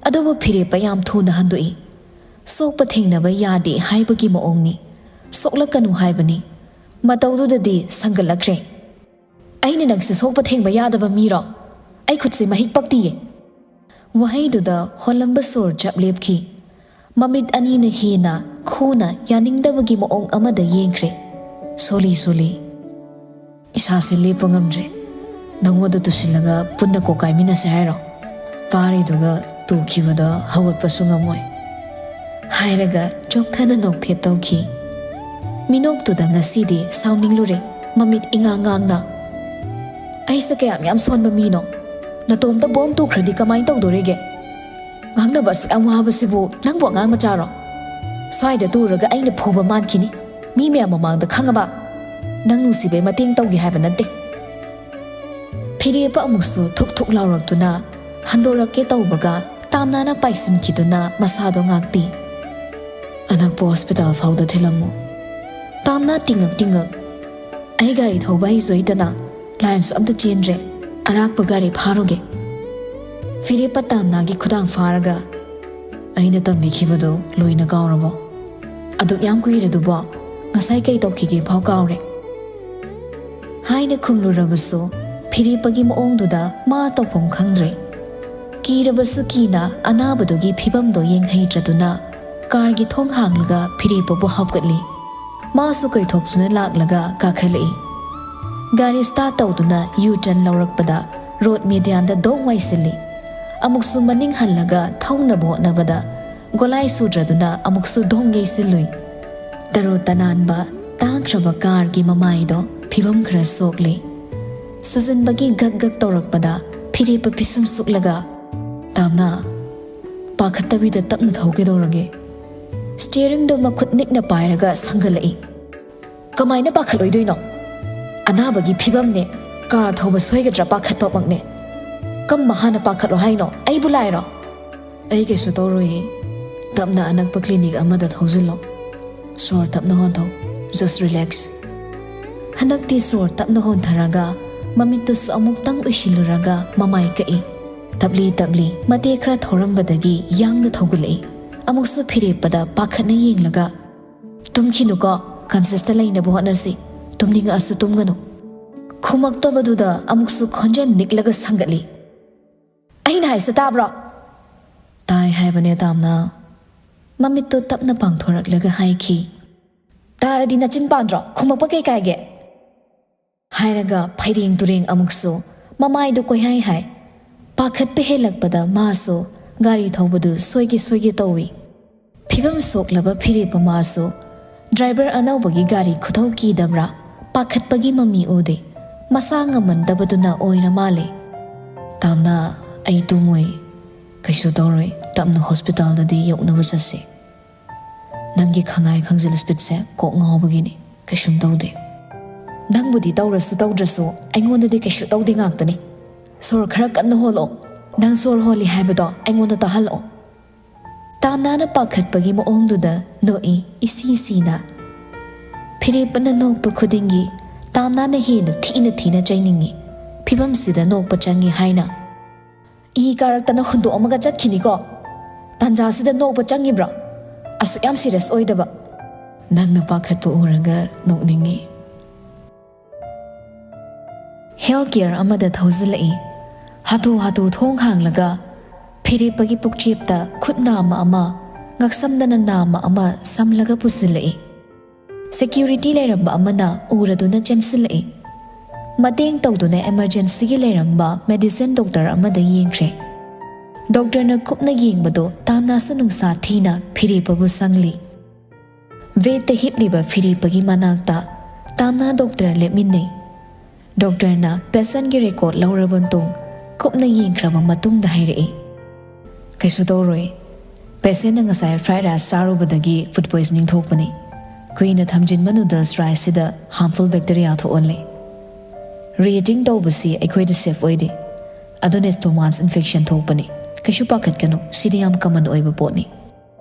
ꯑꯗꯨꯕꯨ ꯐꯤꯔꯦꯞꯄ ꯌꯥꯝ ꯊꯨꯅ ꯍꯟꯗꯣꯛꯏ꯫ ꯁꯣꯛꯄ ꯊꯦꯡꯅꯕ ꯌꯥꯗꯦ ꯍꯥꯏꯕꯒꯤ ꯃꯑꯣꯡꯅꯤ꯫ ꯁꯣꯛꯂꯛꯀꯅꯨ ꯍꯥꯏꯕꯅꯤ꯫ ꯃꯇꯧꯗꯨꯗꯗꯤ ꯁꯪꯒꯠꯂꯛꯈ꯭ꯔꯦ꯫ "ꯑꯩꯅ ꯅꯪꯁꯦ ꯁꯣꯛꯄ ꯊꯦꯡꯕ ꯌꯥꯗꯕ ꯃꯤꯔꯣ? ꯑꯩ ꯈꯨꯠꯁꯦ ꯃꯍꯤꯛ ꯄꯛꯇꯤꯌꯦ꯫" ꯋꯥꯍꯩꯗꯨꯗ ꯍꯣꯜꯂꯝꯕ ꯁꯣꯔ ꯆꯞ ꯂꯦꯞꯈꯤ꯫ ꯃꯃꯤꯠ ꯑꯅꯤꯅ ꯍꯦꯟꯅ ꯈꯨꯅ ꯌꯥꯅꯤꯡꯗꯕꯒꯤ ꯃꯑꯣꯡ ꯑꯃꯗ ꯌꯦꯡꯈ꯭ꯔꯦ꯫ "Solly, Solly. ꯏꯁꯥꯁꯦ ꯂꯦꯞꯄ ꯉꯝꯗ꯭ꯔꯦ꯫ ꯅꯪꯉꯣꯟꯗ ꯇꯨꯁꯤꯜꯂꯒ ꯄꯨꯟꯅ ꯀꯣꯛ ꯀꯥꯏꯃꯤꯟꯅꯁꯦ ꯍꯥꯏꯔꯣ? ꯄꯥꯔꯤꯗꯨꯒ ꯇꯨꯈꯤꯕꯗ ꯍꯧꯒꯠꯄꯁꯨ ꯉꯝꯃꯣꯏ꯫" ꯍꯥꯏꯔꯒ ꯆꯣꯛꯊꯅ ꯅꯣꯛꯐꯦꯠ ꯇꯧꯈꯤ꯫ ꯃꯤꯅꯣꯛꯇꯨꯗ ꯉꯁꯤꯗꯤ ꯁꯥꯎꯅꯤꯡꯂꯨꯔꯦ, ꯃꯃꯤꯠ ꯏꯉꯥꯡ ꯉꯥꯡꯅ꯫ "ꯑꯩꯁꯦ ꯀꯌꯥꯝ ꯌꯥꯝ ꯁꯣꯟꯕ ꯃꯤꯅꯣ? ꯅꯇꯣꯝꯇ ꯕꯣꯝ ꯇꯨꯈ꯭ꯔꯗꯤ ꯀꯃꯥꯏꯅ ꯇꯧꯗꯣꯔꯤꯒꯦ? ꯈꯪꯅꯕ ꯑꯁꯨꯛ ꯌꯥꯝ ꯋꯥꯕꯁꯤꯕꯨ ꯅꯪꯕꯨ ꯑꯉꯥꯡ ꯃꯆꯥꯔꯣ? ꯁ꯭ꯋꯥꯏꯗ ꯇꯨꯔꯒ ꯑꯩꯅ ꯐꯨꯕ ꯃꯥꯟꯈꯤꯅꯤ꯫ ꯃꯤ ꯃꯌꯥꯝ ꯃꯃꯥꯡꯗ ꯈꯪꯉꯕ? ꯅꯪ ꯅꯨꯡꯁꯤꯕꯩ ꯃꯇꯦꯡ ꯇꯧꯒꯦ ꯍꯥꯏꯕ ꯅꯠꯇꯦ꯫ ꯐꯤꯔꯦꯞꯄ ꯑꯃꯨꯛꯁꯨ ꯊꯨꯛ ꯊꯨꯛ ꯂꯥꯎꯔꯛꯇꯨꯅ ꯍꯟꯗꯣꯔꯛꯀꯦ ꯇꯧꯕꯒ ꯇꯥꯝꯅꯥꯅ ꯄꯥꯏꯁꯤꯟꯈꯤꯗꯨꯅ ꯃꯁꯥꯗꯣ ꯉꯥꯛꯄꯤ꯫ "ꯑꯅꯛꯄ ꯍꯣꯁꯄꯤꯇꯥꯜ ꯐꯥꯎꯗ ꯊꯤꯜꯂꯝꯃꯨ꯫" ꯇꯥꯝꯅꯥ ꯇꯤꯡꯉꯛ ꯇꯤꯡꯉꯛ, "ꯑꯩ ꯒꯥꯔꯤ ꯊꯧꯕ ꯍꯩꯁꯨ ꯍꯩꯇꯅ ꯂꯥꯏꯟꯁꯨ ꯑꯝꯇ ꯆꯦꯟꯗ꯭ꯔꯦ꯫ ꯑꯔꯥꯛꯄ ꯒꯥꯔꯤ ꯐꯥꯔꯨꯒꯦ꯫" ꯐꯤꯔꯦꯞꯄ ꯇꯥꯝꯅꯥꯒꯤ ꯈꯨꯗꯥꯡ ꯐꯥꯔꯒ, "ꯑꯩꯅ ꯇꯝꯕꯤꯈꯤꯕꯗꯨ ꯂꯣꯏꯅ ꯀꯥꯎꯔꯕꯣ? ꯑꯗꯨꯛ ꯌꯥꯝ ꯀꯨꯏꯔꯗꯨꯕꯣ? ꯉꯁꯥꯏ ꯀꯩ ꯇꯧꯈꯤꯒꯦ ꯐꯥꯎ ꯀꯥꯎꯔꯦ" ꯍꯥꯏꯅ ꯈꯨꯝꯂꯨꯔꯕꯁꯨ, ꯐꯤꯔꯦꯞꯄꯒꯤ ꯃꯑꯣꯡꯗꯨꯗ ꯃꯥ ꯇꯧꯐꯝ ꯈꯪꯗ꯭ꯔꯦ꯫ ꯀꯤꯔꯕꯁꯨ ꯀꯤꯅ ꯑꯅꯥꯕꯗꯨꯒꯤ ꯐꯤꯕꯝꯗꯣ ꯌꯦꯡꯍꯩꯗ꯭ꯔꯗꯨꯅ ꯀꯥꯔꯒꯤ ꯊꯣꯡ ꯍꯥꯡꯂꯒ ꯐꯤꯔꯦꯞꯄꯕꯨ ꯍꯥꯞꯀꯠꯂꯤ꯫ ꯃꯥꯁꯨ ꯀꯣꯏꯊꯣꯛꯇꯨꯅ ꯂꯥꯛꯂꯒ ꯀꯥꯈꯠꯂꯛꯏ꯫ ꯒꯥꯔꯤ ꯁ꯭ꯇꯥꯔꯠ ꯇꯧꯗꯨꯅ ꯌꯨ ꯇꯔꯟ ꯂꯧꯔꯛꯄꯗ ꯔꯣꯗ ꯃꯦꯗꯤꯌꯥꯟꯗ ꯗꯣꯡ ꯋꯥꯏꯁꯤꯜꯂꯤ꯫ ꯑꯃꯨꯛꯁꯨ ꯃꯅꯤꯡ ꯍꯜꯂꯒ ꯊꯧꯅꯕ ꯍꯣꯠꯅꯕꯗ ꯒꯣꯂꯥꯏ ꯁꯨꯗ꯭ꯔꯗꯨꯅ ꯑꯃꯨꯛꯁꯨ ꯗꯣꯡ ꯌꯩꯁꯤꯜꯂꯨꯏ꯫ ꯇꯔꯨ ꯇꯅꯥꯟꯕ ꯇꯥꯡꯈ꯭ꯔꯕ ꯀꯥꯔꯒꯤ ꯃꯃꯥꯏꯗꯣ ꯐꯤꯕꯝ ꯈꯔ ꯁꯣꯛꯂꯤ꯫ ꯁꯨꯖꯟꯕꯒꯤ ꯒꯛ ꯒꯛ ꯇꯧꯔꯛꯄꯗ ꯐꯤꯔꯦꯞꯄ ꯄꯤꯁꯨꯝ ꯁꯨꯛꯂꯒ, "ꯇꯥꯝꯅꯥ, ꯄꯥꯈꯠꯇꯕꯤꯗ ꯇꯞꯅ ꯊꯧꯒꯗꯧꯔꯒꯦ꯫" ꯁ꯭ꯇꯤꯌꯔꯤꯡꯗꯣ ꯃꯈꯨꯠ ꯅꯤꯛꯅ ꯄꯥꯏꯔꯒ ꯁꯪꯒꯠꯂꯛꯏ꯫ "ꯀꯃꯥꯏꯅ ꯄꯥꯈꯠꯂꯣꯏꯗꯣꯏꯅꯣ? ꯑꯅꯥꯕꯒꯤ ꯐꯤꯕꯝꯅꯦ, ꯀꯥꯔ ꯊꯧꯕ ꯁꯣꯏꯒꯗ꯭ꯔꯥ ꯄꯥꯈꯠꯄꯃꯛꯅꯦ꯫ ꯀꯝꯕ ꯍꯥꯟꯅ ꯄꯥꯈꯠꯂꯣ ꯍꯥꯏꯅꯣ? ꯑꯩꯕꯨ ꯂꯥꯏꯔꯣ?" "ꯑꯩ ꯀꯩꯁꯨ ꯇꯧꯔꯣꯏꯌꯦ꯫ ꯇꯞꯅ ꯑꯅꯛꯄ ꯀ꯭ꯂꯤꯅꯤꯛ ꯑꯃꯗ ꯊꯧꯖꯤꯜꯂꯣ꯫ ꯁꯣꯔ ꯇꯞꯅ ꯍꯣꯟꯊꯧ꯫ Just relax꯫" ꯍꯟꯗꯛꯇꯤ ꯁꯣꯔ ꯇꯞꯅ ꯍꯣꯟꯊꯔꯒ ꯃꯃꯤꯠꯇꯨꯁꯨ ꯑꯃꯨꯛꯇꯪ ꯎꯏꯁꯤꯜꯂꯨꯔꯒ ꯃꯃꯥꯏ ꯀꯛꯏ꯫ ꯇꯞꯂꯤ ꯇꯞꯂꯤ ꯃꯇꯦꯛ ꯈꯔ ꯊꯧꯔꯝꯕꯗꯒꯤ ꯌꯥꯡꯅ ꯊꯧꯒꯠꯂꯛꯏ꯫ ꯑꯃꯨꯛꯁꯨ ꯐꯤꯔꯦꯞꯄꯗ ꯄꯥꯈꯠꯅ ꯌꯦꯡꯂꯒ, "ꯇꯨꯝꯈꯤꯅꯨꯀꯣ, ꯀꯟꯁꯤꯌꯁꯇ ꯂꯩꯅꯕ ꯍꯣꯠꯅꯁꯤ꯫ ꯇꯨꯝꯅꯤꯡꯉꯛꯑꯁꯨ ꯇꯨꯝꯒꯅꯨ꯫" ꯈꯨꯝꯃꯛꯇꯕꯗꯨꯗ ꯑꯃꯨꯛꯁꯨ ꯈꯣꯟꯖꯦꯜ ꯅꯤꯛꯂꯒ ꯁꯪꯒꯠꯂꯤ꯫ "ꯑꯩꯅ ꯍꯥꯏꯁꯦ ꯇꯥꯕ꯭ꯔꯣ?" "ꯇꯥꯏ ꯍꯥꯏꯕꯅꯦ, ꯇꯥꯝꯅꯥ꯫" ꯃꯃꯤꯠꯇꯨ ꯇꯞꯅ ꯄꯥꯡꯊꯣꯔꯛꯂꯒ ꯍꯥꯏꯈꯤ꯫ "ꯇꯥꯔꯗꯤ ꯅꯆꯤꯟ ꯄꯥꯟꯗ꯭ꯔꯣ? ꯈꯨꯝꯃꯛꯄ ꯀꯩ ꯀꯥꯏꯒꯦ?" ꯍꯥꯏꯔꯒ ꯐꯩꯔꯦꯡ ꯇꯨꯔꯦꯡ ꯑꯃꯨꯛꯁꯨ ꯃꯃꯥꯏꯗꯨ ꯀꯣꯏꯍꯥꯏ ꯍꯥꯏ꯫ ꯄꯥꯈꯠꯄ ꯍꯦꯜꯂꯛꯄꯗ ꯃꯥꯁꯨ ꯒꯥꯔꯤ ꯊꯧꯕꯗꯨ ꯁꯣꯏꯒꯦ ꯁꯣꯏꯒꯦ ꯇꯧꯏ꯫ ꯐꯤꯕꯝ ꯁꯣꯛꯂꯕ ꯐꯤꯔꯦꯞꯄ ꯃꯥꯁꯨ ꯗ꯭ꯔꯥꯏꯚꯔ ꯑꯅꯧꯕꯒꯤ ꯒꯥꯔꯤ ꯈꯨꯊꯧ ꯀꯤꯗꯕ꯭ꯔꯥ ꯄꯥꯈꯠꯄꯒꯤ ꯃꯃꯤ ꯎꯗꯦ꯫ ꯃꯁꯥ ꯉꯝꯃꯟꯗꯕꯗꯨꯅ ꯑꯣꯏꯔ ꯃꯥꯜꯂꯦ꯫ "ꯇꯥꯝꯅꯥ, ꯑꯩ ꯇꯨꯝꯃꯣꯏ꯫ "ꯀꯩꯁꯨ ꯇꯧꯔꯣꯏ, ꯇꯞꯅ ꯍꯣꯁꯄꯤꯇꯥꯜꯗꯗꯤ ꯌꯧꯅꯕ ꯆꯠꯁꯤ꯫ ꯅꯪꯒꯤ ꯈꯪꯉꯥꯏ ꯈꯪꯖꯤꯜ ꯁ꯭ꯄꯤꯠꯁꯦ ꯀꯣꯛ ꯉꯥꯎꯕꯒꯤꯅꯤ, ꯀꯩꯁꯨꯝ ꯇꯧꯗꯦ꯫ ꯅꯪꯕꯨꯗꯤ ꯇꯧꯔꯁꯨ ꯇꯧꯗ꯭ꯔꯁꯨ ꯑꯩꯉꯣꯟꯗꯗꯤ ꯀꯩꯁꯨ ꯇꯧꯗꯦ ꯉꯥꯛꯇꯅꯤ꯫ ꯁꯣꯔ ꯈꯔ ꯀꯟꯅ ꯍꯣꯜꯂꯛꯑꯣ, ꯅꯪ ꯁꯣꯔ ꯍꯣꯜꯂꯤ ꯍꯥꯏꯕꯗꯣ ꯑꯩꯉꯣꯟꯗ ꯇꯥꯍꯜꯂꯛꯑꯣ"꯫ ꯇꯥꯝꯅꯥꯅ ꯄꯥꯈꯠꯄꯒꯤ ꯃꯑꯣꯡꯗꯨꯗ ꯅꯣꯛꯏ ꯏꯁꯤ ꯁꯤꯅ꯫ ꯐꯤꯔꯦꯞꯄꯅ ꯅꯣꯛꯄ ꯈꯨꯗꯤꯡꯒꯤ ꯇꯥꯝꯅꯥꯅ ꯍꯦꯟꯅ ꯊꯤꯅ ꯊꯤꯅ ꯆꯩꯅꯤꯡꯏ꯫ ꯐꯤꯕꯝꯁꯤꯗ ꯅꯣꯛꯄ ꯆꯪꯏ ꯍꯥꯏꯅ ꯏ ꯀꯥꯔꯛꯇꯅ ꯍꯨꯟꯗꯣꯛꯑꯝꯃꯒ ꯆꯠꯈꯤꯅꯤꯀꯣ꯫ ꯇꯥꯟꯖꯥꯁꯤꯗ ꯅꯣꯛꯄ ꯆꯪꯉꯤꯕ꯭ꯔꯣ? ꯑꯁꯨꯛ ꯌꯥꯝ ꯁꯤꯔꯤꯌꯁ ꯑꯣꯏꯗꯕ꯫ ꯅꯪꯅ ꯄꯥꯈꯠꯄ ꯎꯔꯒ ꯅꯣꯛꯅꯤꯡꯉꯤ꯫ ꯍꯦꯜꯊ ꯀꯦꯌꯔ ꯑꯃꯗ ꯊꯧꯖꯤꯜꯂꯛꯏ꯫ ꯍꯥꯊꯨ ꯍꯥꯊꯨ ꯊꯣꯡ ꯍꯥꯡꯂꯒ ꯐꯤꯔꯦꯞꯄꯒꯤ ꯄꯨꯛꯆꯦꯞꯇ ꯈꯨꯠ ꯅꯥꯝꯃ ꯑꯃ, ꯉꯛꯁꯝꯗꯅ ꯅꯥꯝꯃ ꯑꯃ ꯁꯝꯂꯒ ꯄꯨꯁꯤꯜꯂꯛꯏ꯫ ꯁꯦꯀ꯭ꯌꯨꯔꯤꯇꯤ ꯂꯩꯔꯝꯕ ꯑꯃꯅ ꯎꯔꯗꯨꯅ ꯆꯦꯟꯁꯤꯜꯂꯛꯏ꯫ ꯃꯇꯦꯡ ꯇꯧꯗꯨꯅ ꯑꯦꯃꯔꯖꯦꯟꯁꯤꯒꯤ ꯂꯩꯔꯝꯕ ꯃꯦꯗꯤꯁꯤꯟ ꯗꯣꯛꯇꯔ ꯑꯃꯗ ꯌꯦꯡꯈ꯭ꯔꯦ꯫ ꯗꯣꯛꯇꯔꯅ ꯀꯨꯞꯅ ꯌꯦꯡꯕꯗꯣ ꯇꯥꯝꯅꯥꯁꯨ ꯅꯨꯡꯁꯥ ꯊꯤꯅ ꯐꯤꯔꯦꯞꯄꯕꯨ ꯁꯪꯂꯤ꯫ ꯕꯦꯗꯇ ꯍꯤꯞꯂꯤꯕ ꯐꯤꯔꯦꯞꯄꯒꯤ ꯃꯅꯥꯛꯇ ꯇꯥꯝꯅꯥ ꯗꯣꯛꯇꯔ ꯂꯦꯞꯃꯤꯟꯅꯩ꯫ ꯗꯣꯛꯇꯔꯅ ꯄꯦꯁꯦꯟꯒꯤ ꯔꯦꯀꯣꯔꯗ ꯂꯧꯔꯕ ꯃꯇꯨꯡ ꯀꯨꯞꯅ ꯌꯦꯡꯈ꯭ꯔꯕ ꯃꯇꯨꯡꯗ ꯍꯥꯏꯔꯛꯏ, "ꯀꯩꯁꯨ ꯇꯧꯔꯣꯏ꯫ ꯄꯦꯁꯦꯟꯅ ꯉꯁꯥꯏ ꯐ꯭ꯔꯥꯏꯗ ꯔꯥꯏꯁ ꯆꯥꯔꯨꯕꯗꯒꯤ ꯐꯨꯗ ꯄꯣꯏꯖꯅꯤꯡ ꯊꯣꯛꯄꯅꯤ꯫ ꯀꯨꯏꯅ ꯊꯝꯖꯤꯟꯕ ꯅꯨꯗꯜꯁ ꯔꯥꯏꯁꯁꯤꯗ ꯍꯥꯔꯝꯐꯨꯜ ꯕꯦꯛꯇꯤꯔꯤꯌꯥ ꯊꯣꯛꯍꯜꯂꯤ꯫ ꯔꯤꯍꯤꯇꯤꯡ ꯇꯧꯕꯁꯤ ꯑꯩꯈꯣꯏꯗ ꯁꯦꯐ ꯑꯣꯏꯗꯦ꯫ ꯑꯗꯨꯅ ꯁ꯭ꯇꯣꯃꯥꯁ ꯏꯟꯐꯦꯛꯁꯟ ꯊꯣꯛꯄꯅꯤ꯫ ꯀꯩꯁꯨ ꯄꯥꯈꯠꯀꯅꯨ, ꯁꯤꯗꯤ ꯌꯥꯝ ꯀꯃꯟ ꯑꯣꯏꯕ ꯄꯣꯠꯅꯤ"꯫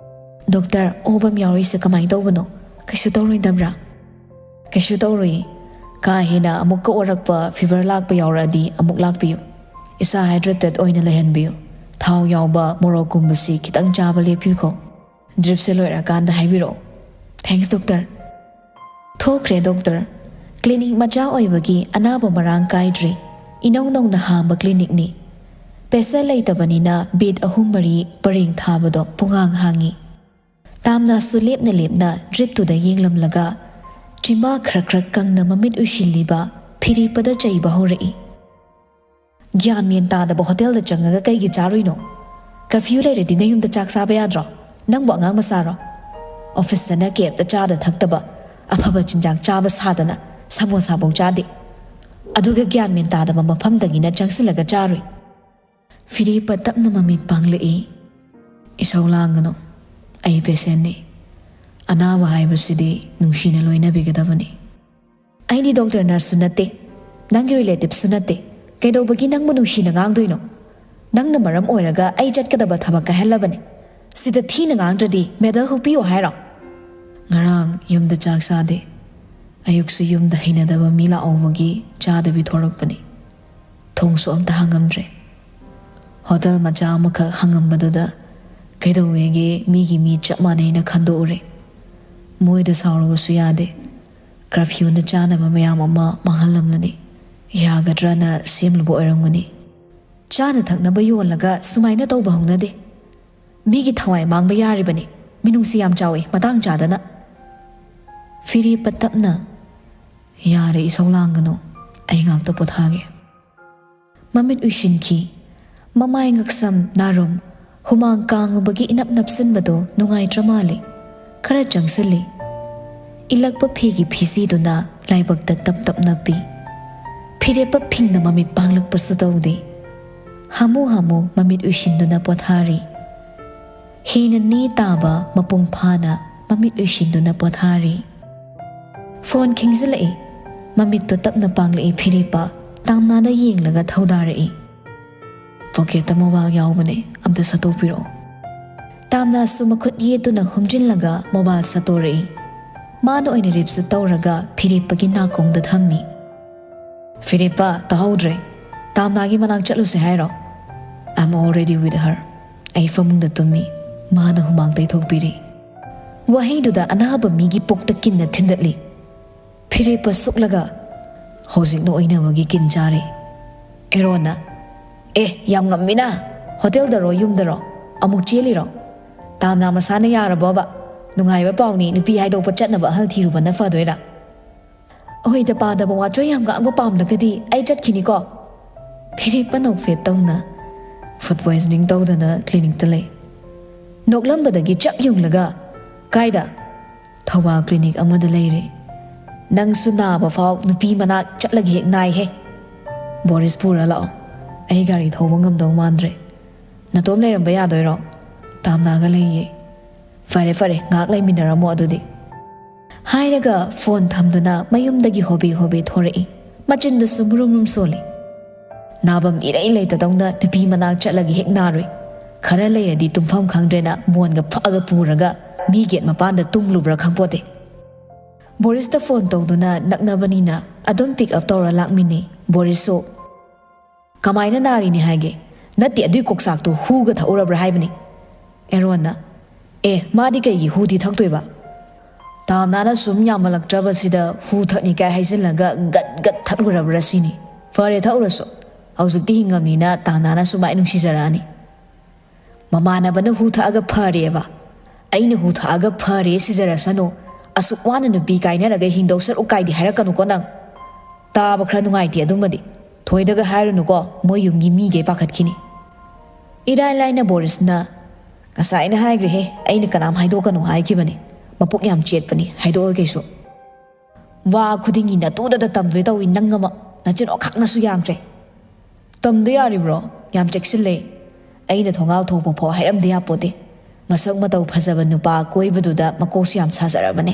"ꯗꯣꯛꯇꯔ, ꯑꯣꯕꯝ ꯌꯥꯎꯔꯤꯁꯦ ꯀꯃꯥꯏꯅ ꯇꯧꯕꯅꯣ? ꯀꯩꯁꯨ ꯇꯧꯔꯣꯏꯗꯕ꯭ꯔꯥ?" "ꯀꯩꯁꯨ ꯇꯧꯔꯣꯏꯌꯦ꯫ ꯀꯥ ꯍꯦꯟꯅ ꯑꯃꯨꯛꯀ ꯑꯣꯔꯛꯄ ꯐꯤꯚꯔ ꯂꯥꯛꯄ ꯌꯥꯎꯔꯛꯑꯗꯤ ꯑꯃꯨꯛ ꯂꯥꯛꯄꯤꯌꯨ꯫ ꯏꯁꯥ ꯍꯥꯏꯗ꯭ꯔꯦꯇꯦꯠ ꯑꯣꯏꯅ ꯂꯩꯍꯟꯕꯤꯌꯨ꯫ ꯊꯥꯎ ꯌꯥꯎꯕ ꯃꯣꯔꯣꯛꯀꯨꯝꯕꯁꯤ ꯈꯤꯇꯪ ꯆꯥꯕ ꯂꯦꯞꯄꯤꯌꯨꯀꯣ꯫ ꯗ꯭ꯔꯤꯞꯁꯦ ꯂꯣꯏꯔꯀꯥꯟꯗ ꯍꯥꯏꯕꯤꯔꯛꯑꯣ"꯫ "Thanks doctor". ꯊꯣꯛꯈ꯭ꯔꯦ ꯗꯣꯛꯇꯔ꯫ ꯀ꯭ꯂꯤꯅꯤꯛ ꯃꯆꯥ ꯑꯣꯏꯕꯒꯤ ꯑꯅꯥꯕ ꯃꯔꯥꯡ ꯀꯥꯏꯗ꯭ꯔꯤ꯫ ꯏꯅꯧ ꯅꯧꯅ ꯍꯥꯡꯕ ꯀ꯭ꯂꯤꯅꯤꯛꯅꯤ꯫ ꯄꯦꯁꯦꯟ ꯂꯩꯇꯕꯅꯤꯅ ꯕꯦꯗ ꯑꯍꯨꯝ ꯃꯔꯤ ꯄꯔꯦꯡ ꯊꯥꯕꯗꯣ ꯄꯨꯡꯍꯥꯡ ꯍꯥꯡꯉꯤ꯫ ꯇꯥꯝꯅꯥꯁꯨ ꯂꯦꯞꯅ ꯂꯦꯞꯅ ꯗ꯭ꯔꯤꯞꯇꯨꯗ ꯌꯦꯡꯂꯝꯂꯒ ꯆꯤꯝꯕꯥꯜ ꯈ꯭ꯔꯛ ꯈ꯭ꯔꯛ ꯀꯪꯅ ꯃꯃꯤꯠ ꯎꯏꯁꯤꯜꯂꯤꯕ ꯐꯤꯔꯦꯞꯄꯗ ꯆꯩꯕ ꯍꯧꯔꯛꯏ꯫ "ꯒ꯭ꯌꯥꯟ ꯃꯦꯟ ꯇꯥꯗꯕ ꯍꯣꯇꯦꯜꯗ ꯆꯪꯉꯒ ꯀꯩꯒꯤ ꯆꯥꯔꯨꯏꯅꯣ? ꯀꯔꯐ꯭ꯌꯨ ꯂꯩꯔꯗꯤ ꯅꯌꯨꯝꯗ ꯆꯥꯛ ꯆꯥꯕ ꯌꯥꯗ꯭ꯔꯣ? ꯅꯪꯕꯨ ꯑꯉꯥꯡ ꯃꯆꯥꯔꯣ? ꯑꯣꯐꯤꯁꯇꯅ ꯀꯩꯝꯇ ꯆꯥꯗ ꯊꯛꯇꯕ, ꯑꯐꯕ ꯆꯤꯟꯖꯥꯛ ꯆꯥꯕ ꯁꯥꯗꯅ ꯁꯃꯣꯁꯥꯐꯧ ꯆꯥꯗꯦ꯫ ꯑꯗꯨꯒ ꯒ꯭ꯌꯥꯟ ꯃꯦꯟ ꯇꯥꯗꯕ ꯃꯐꯝꯗꯒꯤꯅ ꯆꯪꯁꯤꯜꯂꯒ ꯆꯥꯔꯨꯏ"꯫ ꯐꯤꯔꯦꯞꯄ ꯇꯞꯅ ꯃꯃꯤꯠ ꯄꯥꯡꯂꯛꯏ꯫ "ꯏꯁꯧ ꯂꯥꯡꯒꯅꯨ, ꯑꯩ ꯄꯦꯁꯦꯟꯅꯤ꯫ ꯑꯅꯥꯕ ꯍꯥꯏꯕꯁꯤꯗꯤ ꯅꯨꯡꯁꯤꯅ ꯂꯣꯏꯅꯕꯤꯒꯗꯕꯅꯤ꯫ ꯑꯩꯗꯤ ꯗꯣꯛꯇꯔ ꯅꯔꯁꯁꯨ ꯅꯠꯇꯦ, ꯅꯪꯒꯤ ꯔꯤꯂꯦꯇꯤꯞꯁꯨ ꯅꯠꯇꯦ꯫ ꯀꯩꯗꯧꯕꯒꯤ ꯅꯪꯕꯨ ꯅꯨꯡꯁꯤꯅ ꯉꯥꯡꯗꯣꯏꯅꯣ? ꯅꯪꯅ ꯃꯔꯝ ꯑꯣꯏꯔꯒ ꯑꯩ ꯆꯠꯀꯗꯕ ꯊꯕꯛ ꯀꯥꯏꯍꯜꯂꯕꯅꯤ꯫ ꯁꯤꯗ ꯊꯤꯅ ꯉꯥꯡꯗ꯭ꯔꯗꯤ ꯃꯦꯗꯜ ꯍꯨꯛꯄꯤꯌꯣ ꯍꯥꯏꯔꯣ?" ꯉꯔꯥꯡ ꯌꯨꯝꯗ ꯆꯥꯛ ꯆꯥꯗꯦ꯫ ꯑꯌꯨꯛꯁꯨ ꯌꯨꯝꯗ ꯍꯩꯅꯗꯕ ꯃꯤ ꯂꯥꯛꯍꯧꯕꯒꯤ ꯆꯥꯗꯕꯤ ꯊꯣꯔꯛꯄꯅꯤ꯫ ꯊꯣꯡꯁꯨ ꯑꯝꯇ ꯍꯥꯡꯉꯝꯗ꯭ꯔꯦ꯫ ꯍꯣꯇꯦꯜ ꯃꯆꯥ ꯑꯃꯈꯛ ꯍꯥꯡꯉꯝꯕꯗꯨꯗ ꯀꯩꯗꯧꯋꯦꯒꯦ, ꯃꯤꯒꯤ ꯃꯤ ꯆꯞ ꯃꯥꯟꯅꯩꯅ ꯈꯟꯗꯣꯛꯎꯔꯦ꯫ ꯃꯣꯏꯗ ꯁꯥꯎꯔꯨꯕꯁꯨ ꯌꯥꯗꯦ꯫ ꯀꯔꯐ꯭ꯌꯨꯅ ꯆꯥꯅꯕ ꯃꯌꯥꯝ ꯑꯃ ꯃꯥꯡꯍꯜꯂꯝꯂꯅꯤ꯫ ꯌꯥꯒꯗ꯭ꯔꯅ ꯁꯦꯝꯂꯨꯕ ꯑꯣꯏꯔꯝꯒꯅꯤ꯫ ꯆꯥꯅ ꯊꯛꯅꯕ ꯌꯣꯜꯂꯒ ꯁꯨꯃꯥꯏꯅ ꯇꯧꯕ ꯍꯧꯅꯗꯦ꯫ ꯃꯤꯒꯤ ꯊꯋꯥꯏ ꯃꯥꯡꯕ ꯌꯥꯔꯤꯕꯅꯤ꯫ ꯃꯤꯅꯨꯡꯁꯤ ꯌꯥꯝ ꯆꯥꯎꯏ, ꯃꯇꯥꯡ ꯆꯥꯗꯅ꯫ ꯐꯤꯔꯦꯞꯄ ꯇꯞꯅ, "ꯌꯥꯔꯦ, ꯏꯁꯧ ꯂꯥꯡꯒꯅꯨ꯫ ꯑꯩ ꯉꯥꯛꯇ ꯄꯣꯊꯥꯒꯦ꯫" ꯃꯃꯤꯠ ꯎꯏꯁꯤꯟꯈꯤ꯫ ꯃꯃꯥꯏ, ꯉꯛꯁꯝ, ꯅꯥꯔꯨꯝ, ꯍꯨꯃꯥꯡ ꯀꯥꯡꯉꯨꯕꯒꯤ ꯏꯅꯞ ꯅꯞꯁꯤꯟꯕꯗꯣ ꯅꯨꯡꯉꯥꯏꯇ꯭ꯔ ꯃꯥꯜꯂꯦ꯫ ꯈꯔ ꯆꯪꯁꯤꯜꯂꯤ꯫ ꯏꯜꯂꯛꯄ ꯐꯤꯒꯤ ꯐꯤꯖꯤꯗꯨꯅ ꯂꯥꯏꯕꯛꯇ ꯇꯞ ꯇꯞ ꯅꯞꯄꯤ꯫ ꯐꯤꯔꯦꯞꯄ ꯐꯤꯡꯅ ꯃꯃꯤꯠ ꯄꯥꯡꯂꯛꯄꯁꯨ ꯇꯧꯗꯦ꯫ ꯍꯥꯃꯨ ꯍꯥꯃꯨ ꯃꯃꯤꯠ ꯎꯏꯁꯤꯟꯗꯨꯅ ꯄꯣꯊꯥꯔꯤ꯫ ꯍꯦꯟꯅ ꯅꯦ ꯇꯥꯕ ꯃꯄꯨꯡ ꯐꯥꯅ ꯃꯃꯤꯠ ꯎꯏꯁꯤꯟꯗꯨꯅ ꯄꯣꯊꯥꯔꯤ꯫ ꯐꯣꯟ ꯈꯤꯡꯖꯤꯜꯂꯛꯏ꯫ ꯃꯃꯤꯠꯇꯣ ꯇꯞꯅ ꯄꯥꯡꯂꯛꯏ ꯐꯤꯔꯦꯞꯄ, ꯇꯥꯝꯅꯥꯗ ꯌꯦꯡꯂꯒ ꯊꯧꯗꯥꯔꯛꯏ꯫ "ꯄꯣꯀꯦꯠꯇ ꯃꯣꯕꯥꯏꯜ ꯌꯥꯎꯕꯅꯦ, ꯑꯝꯇ ꯁꯠꯇꯣꯛꯄꯤꯔꯛꯑꯣ꯫" ꯇꯥꯝꯅꯥꯁꯨ ꯃꯈꯨꯠ ꯌꯦꯠꯇꯨꯅ ꯍꯨꯝꯖꯤꯜꯂꯒ ꯃꯣꯕꯥꯏꯜ ꯁꯠꯇꯣꯔꯛꯏ꯫ ꯃꯥꯅ ꯑꯣꯏꯅ ꯔꯤꯞꯁ ꯇꯧꯔꯒ ꯐꯤꯔꯦꯞꯄꯒꯤ ꯅꯥꯀꯣꯡꯗ ꯊꯝꯃꯤ꯫ "ꯐꯤꯔꯦꯞꯄ, ꯇꯥꯍꯧꯗ꯭ꯔꯦ꯫ ꯇꯥꯝꯅꯥꯒꯤ ꯃꯅꯥꯛ ꯆꯠꯂꯨꯁꯦ ꯍꯥꯏꯔꯣ?" "I'm already with her꯫ ꯑꯩ ꯐꯃꯨꯡꯗ ꯇꯨꯝꯃꯤ꯫" ꯃꯥꯅ ꯍꯨꯃꯥꯡ ꯇꯩꯊꯣꯛꯄꯤꯔꯤ꯫ ꯋꯥꯍꯩꯗꯨꯗ ꯑꯅꯥꯕ ꯃꯤꯒꯤ ꯄꯨꯛꯇ ꯀꯤꯟꯅ ꯊꯤꯟꯗꯠꯂꯤ꯫ ꯐꯤꯔꯦꯞꯄ ꯁꯨꯛꯂꯒ, "ꯍꯧꯖꯤꯛꯅ ꯑꯣꯏꯅꯕꯒꯤ ꯀꯤꯟ ꯆꯥꯔꯦ꯫" ꯑꯦꯔꯣꯟꯅ, "ꯑꯦ, ꯌꯥꯝ ꯉꯝꯃꯤꯅ! ꯍꯣꯇꯦꯜꯗꯔꯣ, ꯌꯨꯝꯗꯔꯣ? ꯑꯃꯨꯛ ꯆꯦꯜꯂꯤꯔꯣ? ꯇꯥꯝꯅꯥ ꯃꯁꯥꯅ ꯌꯥꯔꯕꯣꯕ? ꯅꯨꯡꯉꯥꯏꯕ ꯄꯥꯎꯅꯤ, ꯅꯨꯄꯤ ꯍꯥꯏꯗꯣꯛꯄ ꯆꯠꯅꯕ ꯑꯍꯜ ꯊꯤꯔꯨꯕꯅ ꯐꯗꯣꯏꯔꯥ?" ꯑꯣꯏꯗ ꯄꯥꯗꯕ ꯋꯥꯆꯣꯏ ꯌꯥꯝ ꯉꯥꯡꯕ ꯄꯥꯝꯂꯒꯗꯤ ꯑꯩ ꯆꯠꯈꯤꯅꯤꯀꯣ꯫ ꯐꯤꯔꯦꯞꯄ ꯅꯣꯛꯐꯦꯠ ꯇꯧꯅ, "ꯐꯨꯗ ꯄꯣꯏꯖꯅꯤꯡ ꯇꯧꯗꯅ ꯀ꯭ꯂꯤꯅꯤꯛꯇ ꯂꯩ꯫" ꯅꯣꯛꯂꯝꯕꯗꯒꯤ ꯆꯞ ꯌꯨꯡꯂꯒ, "ꯀꯥꯏꯗ?" "ꯊꯧꯕꯥꯜ ꯀ꯭ꯂꯤꯅꯤꯛ ꯑꯃꯗ ꯂꯩꯔꯦ꯫" "ꯅꯪꯁꯨ ꯅꯥꯕ ꯐꯥꯎ ꯅꯨꯄꯤ ꯃꯅꯥꯛ ꯆꯠꯂꯒ ꯍꯦꯛ ꯅꯥꯏꯍꯦ꯫ ꯕꯣꯔꯤꯁ ꯄꯨꯔ ꯂꯥꯛꯑꯣ꯫" "ꯑꯩ ꯒꯥꯔꯤ ꯊꯧꯕ ꯉꯝꯗꯧ ꯃꯥꯟꯗ꯭ꯔꯦ꯫ ꯅꯇꯣꯝ ꯂꯩꯔꯝꯕ ꯌꯥꯗꯣꯏꯔꯣ?" "ꯇꯥꯝꯅꯥꯒ ꯂꯩꯌꯦ꯫" "ꯐꯔꯦ ꯐꯔꯦ, ꯉꯥꯏꯍꯥꯛ ꯂꯩꯃꯤꯟꯅꯔꯝꯃꯣ ꯑꯗꯨꯗꯤ꯫" ꯍꯥꯏꯔꯒ ꯐꯣꯟ ꯊꯝꯗꯨꯅ ꯃꯌꯨꯝꯗꯒꯤ ꯍꯣꯕꯦ ꯍꯣꯕꯦ ꯊꯣꯔꯛꯏ꯫ ꯃꯆꯤꯟꯗꯨꯁꯨ ꯃꯨꯔꯨꯝ ꯃꯨꯔꯨꯝ ꯁꯣꯜꯂꯤ꯫ ꯅꯥꯐꯝ ꯏꯔꯩ ꯂꯩꯇꯗꯧꯅ ꯅꯨꯄꯤ ꯃꯅꯥꯛ ꯆꯠꯂꯒ ꯍꯦꯛ ꯅꯥꯔꯨꯏ꯫ ꯈꯔ ꯂꯩꯔꯗꯤ ꯇꯨꯝꯐꯝ ꯈꯪꯗ꯭ꯔꯦꯅ ꯃꯣꯟꯒ ꯐꯛꯑꯒ ꯄꯨꯔꯒ ꯃꯤ ꯒꯦꯠ ꯃꯄꯥꯟꯗ ꯇꯨꯝꯂꯨꯕ꯭ꯔꯥ ꯈꯪꯄꯣꯠꯇꯦ꯫ ꯕꯣꯔꯤꯁꯇ ꯐꯣꯟ ꯇꯧꯗꯨꯅ ꯅꯛꯅꯕꯅꯤꯅ ꯑꯗꯨꯝ ꯄꯤꯛ ꯑꯞ ꯇꯧꯔ ꯂꯥꯛꯃꯤꯟꯅꯩ꯫ ꯕꯣꯔꯤꯁꯁꯨ, "ꯀꯃꯥꯏꯅ ꯅꯥꯔꯤꯅꯤ ꯍꯥꯏꯒꯦ? ꯅꯠꯇꯦ, ꯑꯗꯨꯏ ꯀꯣꯛꯆꯥꯛꯇꯣ ꯍꯨꯒ ꯊꯛꯎꯔꯕ꯭ꯔꯥ ꯍꯥꯏꯕꯅꯤ꯫" ꯑꯦꯔꯣꯟꯅ, "ꯑꯦ, ꯃꯥꯗꯤ ꯀꯩꯒꯤ ꯍꯨꯗꯤ ꯊꯛꯇꯣꯏꯕ? ꯇꯥꯝꯅꯥꯅ ꯁꯨꯝ ꯌꯥꯝꯃꯜꯂꯛꯇ꯭ꯔꯕꯁꯤꯗ ꯍꯨ ꯊꯛꯅꯤ ꯀꯥꯏ ꯍꯥꯏꯖꯤꯜꯂꯒ ꯒꯠ ꯒꯠ ꯊꯛꯂꯨꯔꯕ꯭ꯔꯥ ꯁꯤꯅꯤ꯫ ꯐꯔꯦ, ꯊꯛꯎꯔꯁꯨ꯫ ꯍꯧꯖꯤꯛꯇꯤ ꯍꯤꯡꯉꯝꯅꯤꯅ ꯇꯥꯝꯅꯥꯅꯁꯨ ꯃꯥꯏ ꯅꯨꯡꯁꯤꯖꯔꯛꯑꯅꯤ꯫" ꯃꯃꯥꯟꯅꯕꯅ ꯍꯨ ꯊꯛꯑꯒ ꯐꯔꯦꯕ꯫ ꯑꯩꯅ ꯍꯨ ꯊꯛꯑꯒ ꯐꯔꯦ ꯁꯤꯖꯔꯁꯅꯨ꯫ ꯑꯁꯨꯛ ꯋꯥꯅ ꯅꯨꯄꯤ ꯀꯥꯏꯅꯔꯒ ꯍꯤꯡꯗꯧ ꯁꯔꯨꯛ ꯀꯥꯏꯗꯤ ꯍꯥꯏꯔꯛꯀꯅꯨꯀꯣ ꯅꯪ꯫ ꯇꯥꯕ ꯈꯔ ꯅꯨꯡꯉꯥꯏꯇꯦ ꯑꯗꯨꯃꯗꯤ꯫ ꯊꯣꯏꯗꯒ ꯍꯥꯏꯔꯨꯅꯨꯀꯣ, ꯃꯣꯏ ꯌꯨꯝꯒꯤ ꯃꯤꯒꯩ ꯄꯥꯈꯠꯈꯤꯅꯤ꯫ ꯏꯔꯥꯏ ꯂꯥꯏꯅ ꯕꯣꯔꯤꯁꯅ, "ꯉꯁꯥꯏꯅ ꯍꯥꯏꯈ꯭ꯔꯦꯍꯦ, ꯑꯩꯅ ꯀꯅꯥꯝ ꯍꯥꯏꯗꯣꯛꯀꯅꯨ ꯍꯥꯏꯈꯤꯕꯅꯤ꯫ ꯃꯄꯨꯛ ꯌꯥꯝ ꯆꯦꯠꯄꯅꯤ, ꯍꯥꯏꯗꯣꯛꯑꯣꯏ ꯀꯩꯁꯨ꯫" "ꯋꯥ ꯈꯨꯗꯤꯡꯒꯤ ꯅꯇꯨꯗꯇ ꯇꯝꯗꯣꯏ ꯇꯧꯏ ꯅꯪ ꯑꯃ꯫ ꯅꯆꯤꯟ ꯑꯣꯈꯥꯛꯅꯁꯨ ꯌꯥꯝꯈ꯭ꯔꯦ꯫" "ꯇꯝꯗ ꯌꯥꯔꯤꯕ꯭ꯔꯣ? ꯌꯥꯝ ꯆꯦꯛꯁꯤꯜꯂꯦ꯫ ꯑꯩꯅ ꯊꯣꯡꯒꯥꯜ ꯊꯣꯛꯄ ꯐꯥꯎ ꯍꯥꯏꯔꯝꯗ ꯌꯥꯄꯣꯠꯇꯦ꯫ ꯃꯁꯛ ꯃꯇꯧ ꯐꯖꯕ ꯅꯨꯄꯥ ꯀꯣꯏꯕꯗꯨꯗ ꯃꯀꯣꯛꯁꯨ ꯌꯥꯝ ꯁꯥꯖꯔꯕꯅꯦ꯫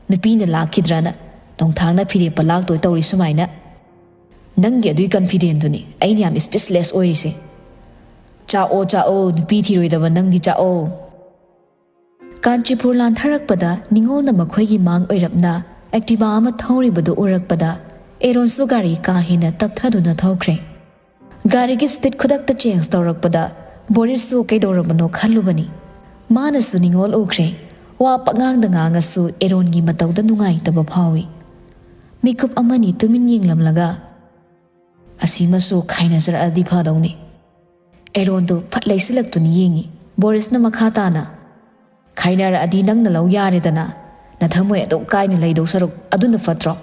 ꯅꯨꯄꯤꯅ ꯂꯥꯛꯈꯤꯗ꯭ꯔꯅ ꯅꯣꯡꯊꯥꯡꯅ ꯐꯤꯔꯦꯞꯄ ꯂꯥꯛꯇꯣꯏ ꯇꯧꯔꯤ ꯁꯨꯃꯥꯏꯅ꯫ ꯅꯪꯒꯤ ꯑꯗꯨꯏ ꯀꯟꯐꯤꯗꯦꯟꯗꯨꯅꯤ ꯑꯩꯅ ꯌꯥꯝ ꯁ꯭ꯄꯤꯁꯂꯦꯁ ꯑꯣꯏꯔꯤꯁꯦ꯫ ꯆꯥꯛꯑꯣ, ꯆꯥꯛꯑꯣ, ꯅꯨꯄꯤ ꯊꯤꯔꯣꯏꯗꯕ ꯅꯪꯗꯤ ꯆꯥꯛꯑꯣ꯫" ꯀꯥꯟꯆꯤꯄꯨꯔ ꯂꯥꯟꯊꯔꯛꯄꯗ ꯅꯤꯉꯣꯜꯅ ꯃꯈꯣꯏꯒꯤ ꯃꯥꯡ ꯑꯣꯏꯔꯞꯅ ꯑꯦꯛꯇꯤꯚꯥ ꯑꯃ ꯊꯧꯔꯤꯕꯗꯨ ꯎꯔꯛꯄꯗ ꯑꯦꯔꯣꯟꯁꯨ ꯒꯥꯔꯤ ꯀꯥ ꯍꯦꯟꯅ ꯇꯞꯊꯗꯨꯅ ꯊꯧꯈ꯭ꯔꯦ꯫ ꯒꯥꯔꯤꯒꯤ ꯁ꯭ꯄꯤꯗ ꯈꯨꯗꯛꯇ ꯆꯦꯟꯖ ꯇꯧꯔꯛꯄꯗ ꯕꯣꯔꯤꯁꯁꯨ ꯀꯩꯗꯧꯔꯕꯅꯣ ꯈꯜꯂꯨꯕꯅꯤ꯫ ꯃꯥꯅꯁꯨ ꯅꯤꯉꯣꯜ ꯎꯈ꯭ꯔꯦ꯫ ꯋꯥ ꯄꯉꯥꯡꯗ ꯉꯥꯡꯉꯁꯨ ꯑꯦꯔꯣꯟꯒꯤ ꯃꯇꯧꯗ ꯅꯨꯡꯉꯥꯏꯇꯕ ꯐꯥꯎꯏ꯫ ꯃꯤꯀꯨꯞ ꯑꯃꯅꯤ ꯇꯨꯃꯤꯟ ꯌꯦꯡꯂꯝꯂꯒ, "ꯑꯁꯤꯃꯁꯨ ꯈꯥꯏꯅꯖꯔꯛꯑꯗꯤ ꯐꯗꯧꯅꯤ꯫" ꯑꯦꯔꯣꯟꯗꯨ ꯐꯠ ꯂꯩꯁꯤꯜꯂꯛꯇꯨꯅ ꯌꯦꯡꯉꯤ꯫ ꯕꯣꯔꯤꯁꯅ ꯃꯈꯥ ꯇꯥꯅ, "ꯈꯥꯏꯅꯔꯛꯑꯗꯤ ꯅꯪꯅ ꯂꯧ ꯌꯥꯔꯦꯗꯅ꯫ ꯅꯊꯃꯣꯏ ꯑꯗꯨꯛ ꯀꯥꯏꯅ ꯂꯩꯗꯧ ꯁꯔꯨꯛ ꯑꯗꯨꯅ ꯐꯠꯇ꯭ꯔꯣ?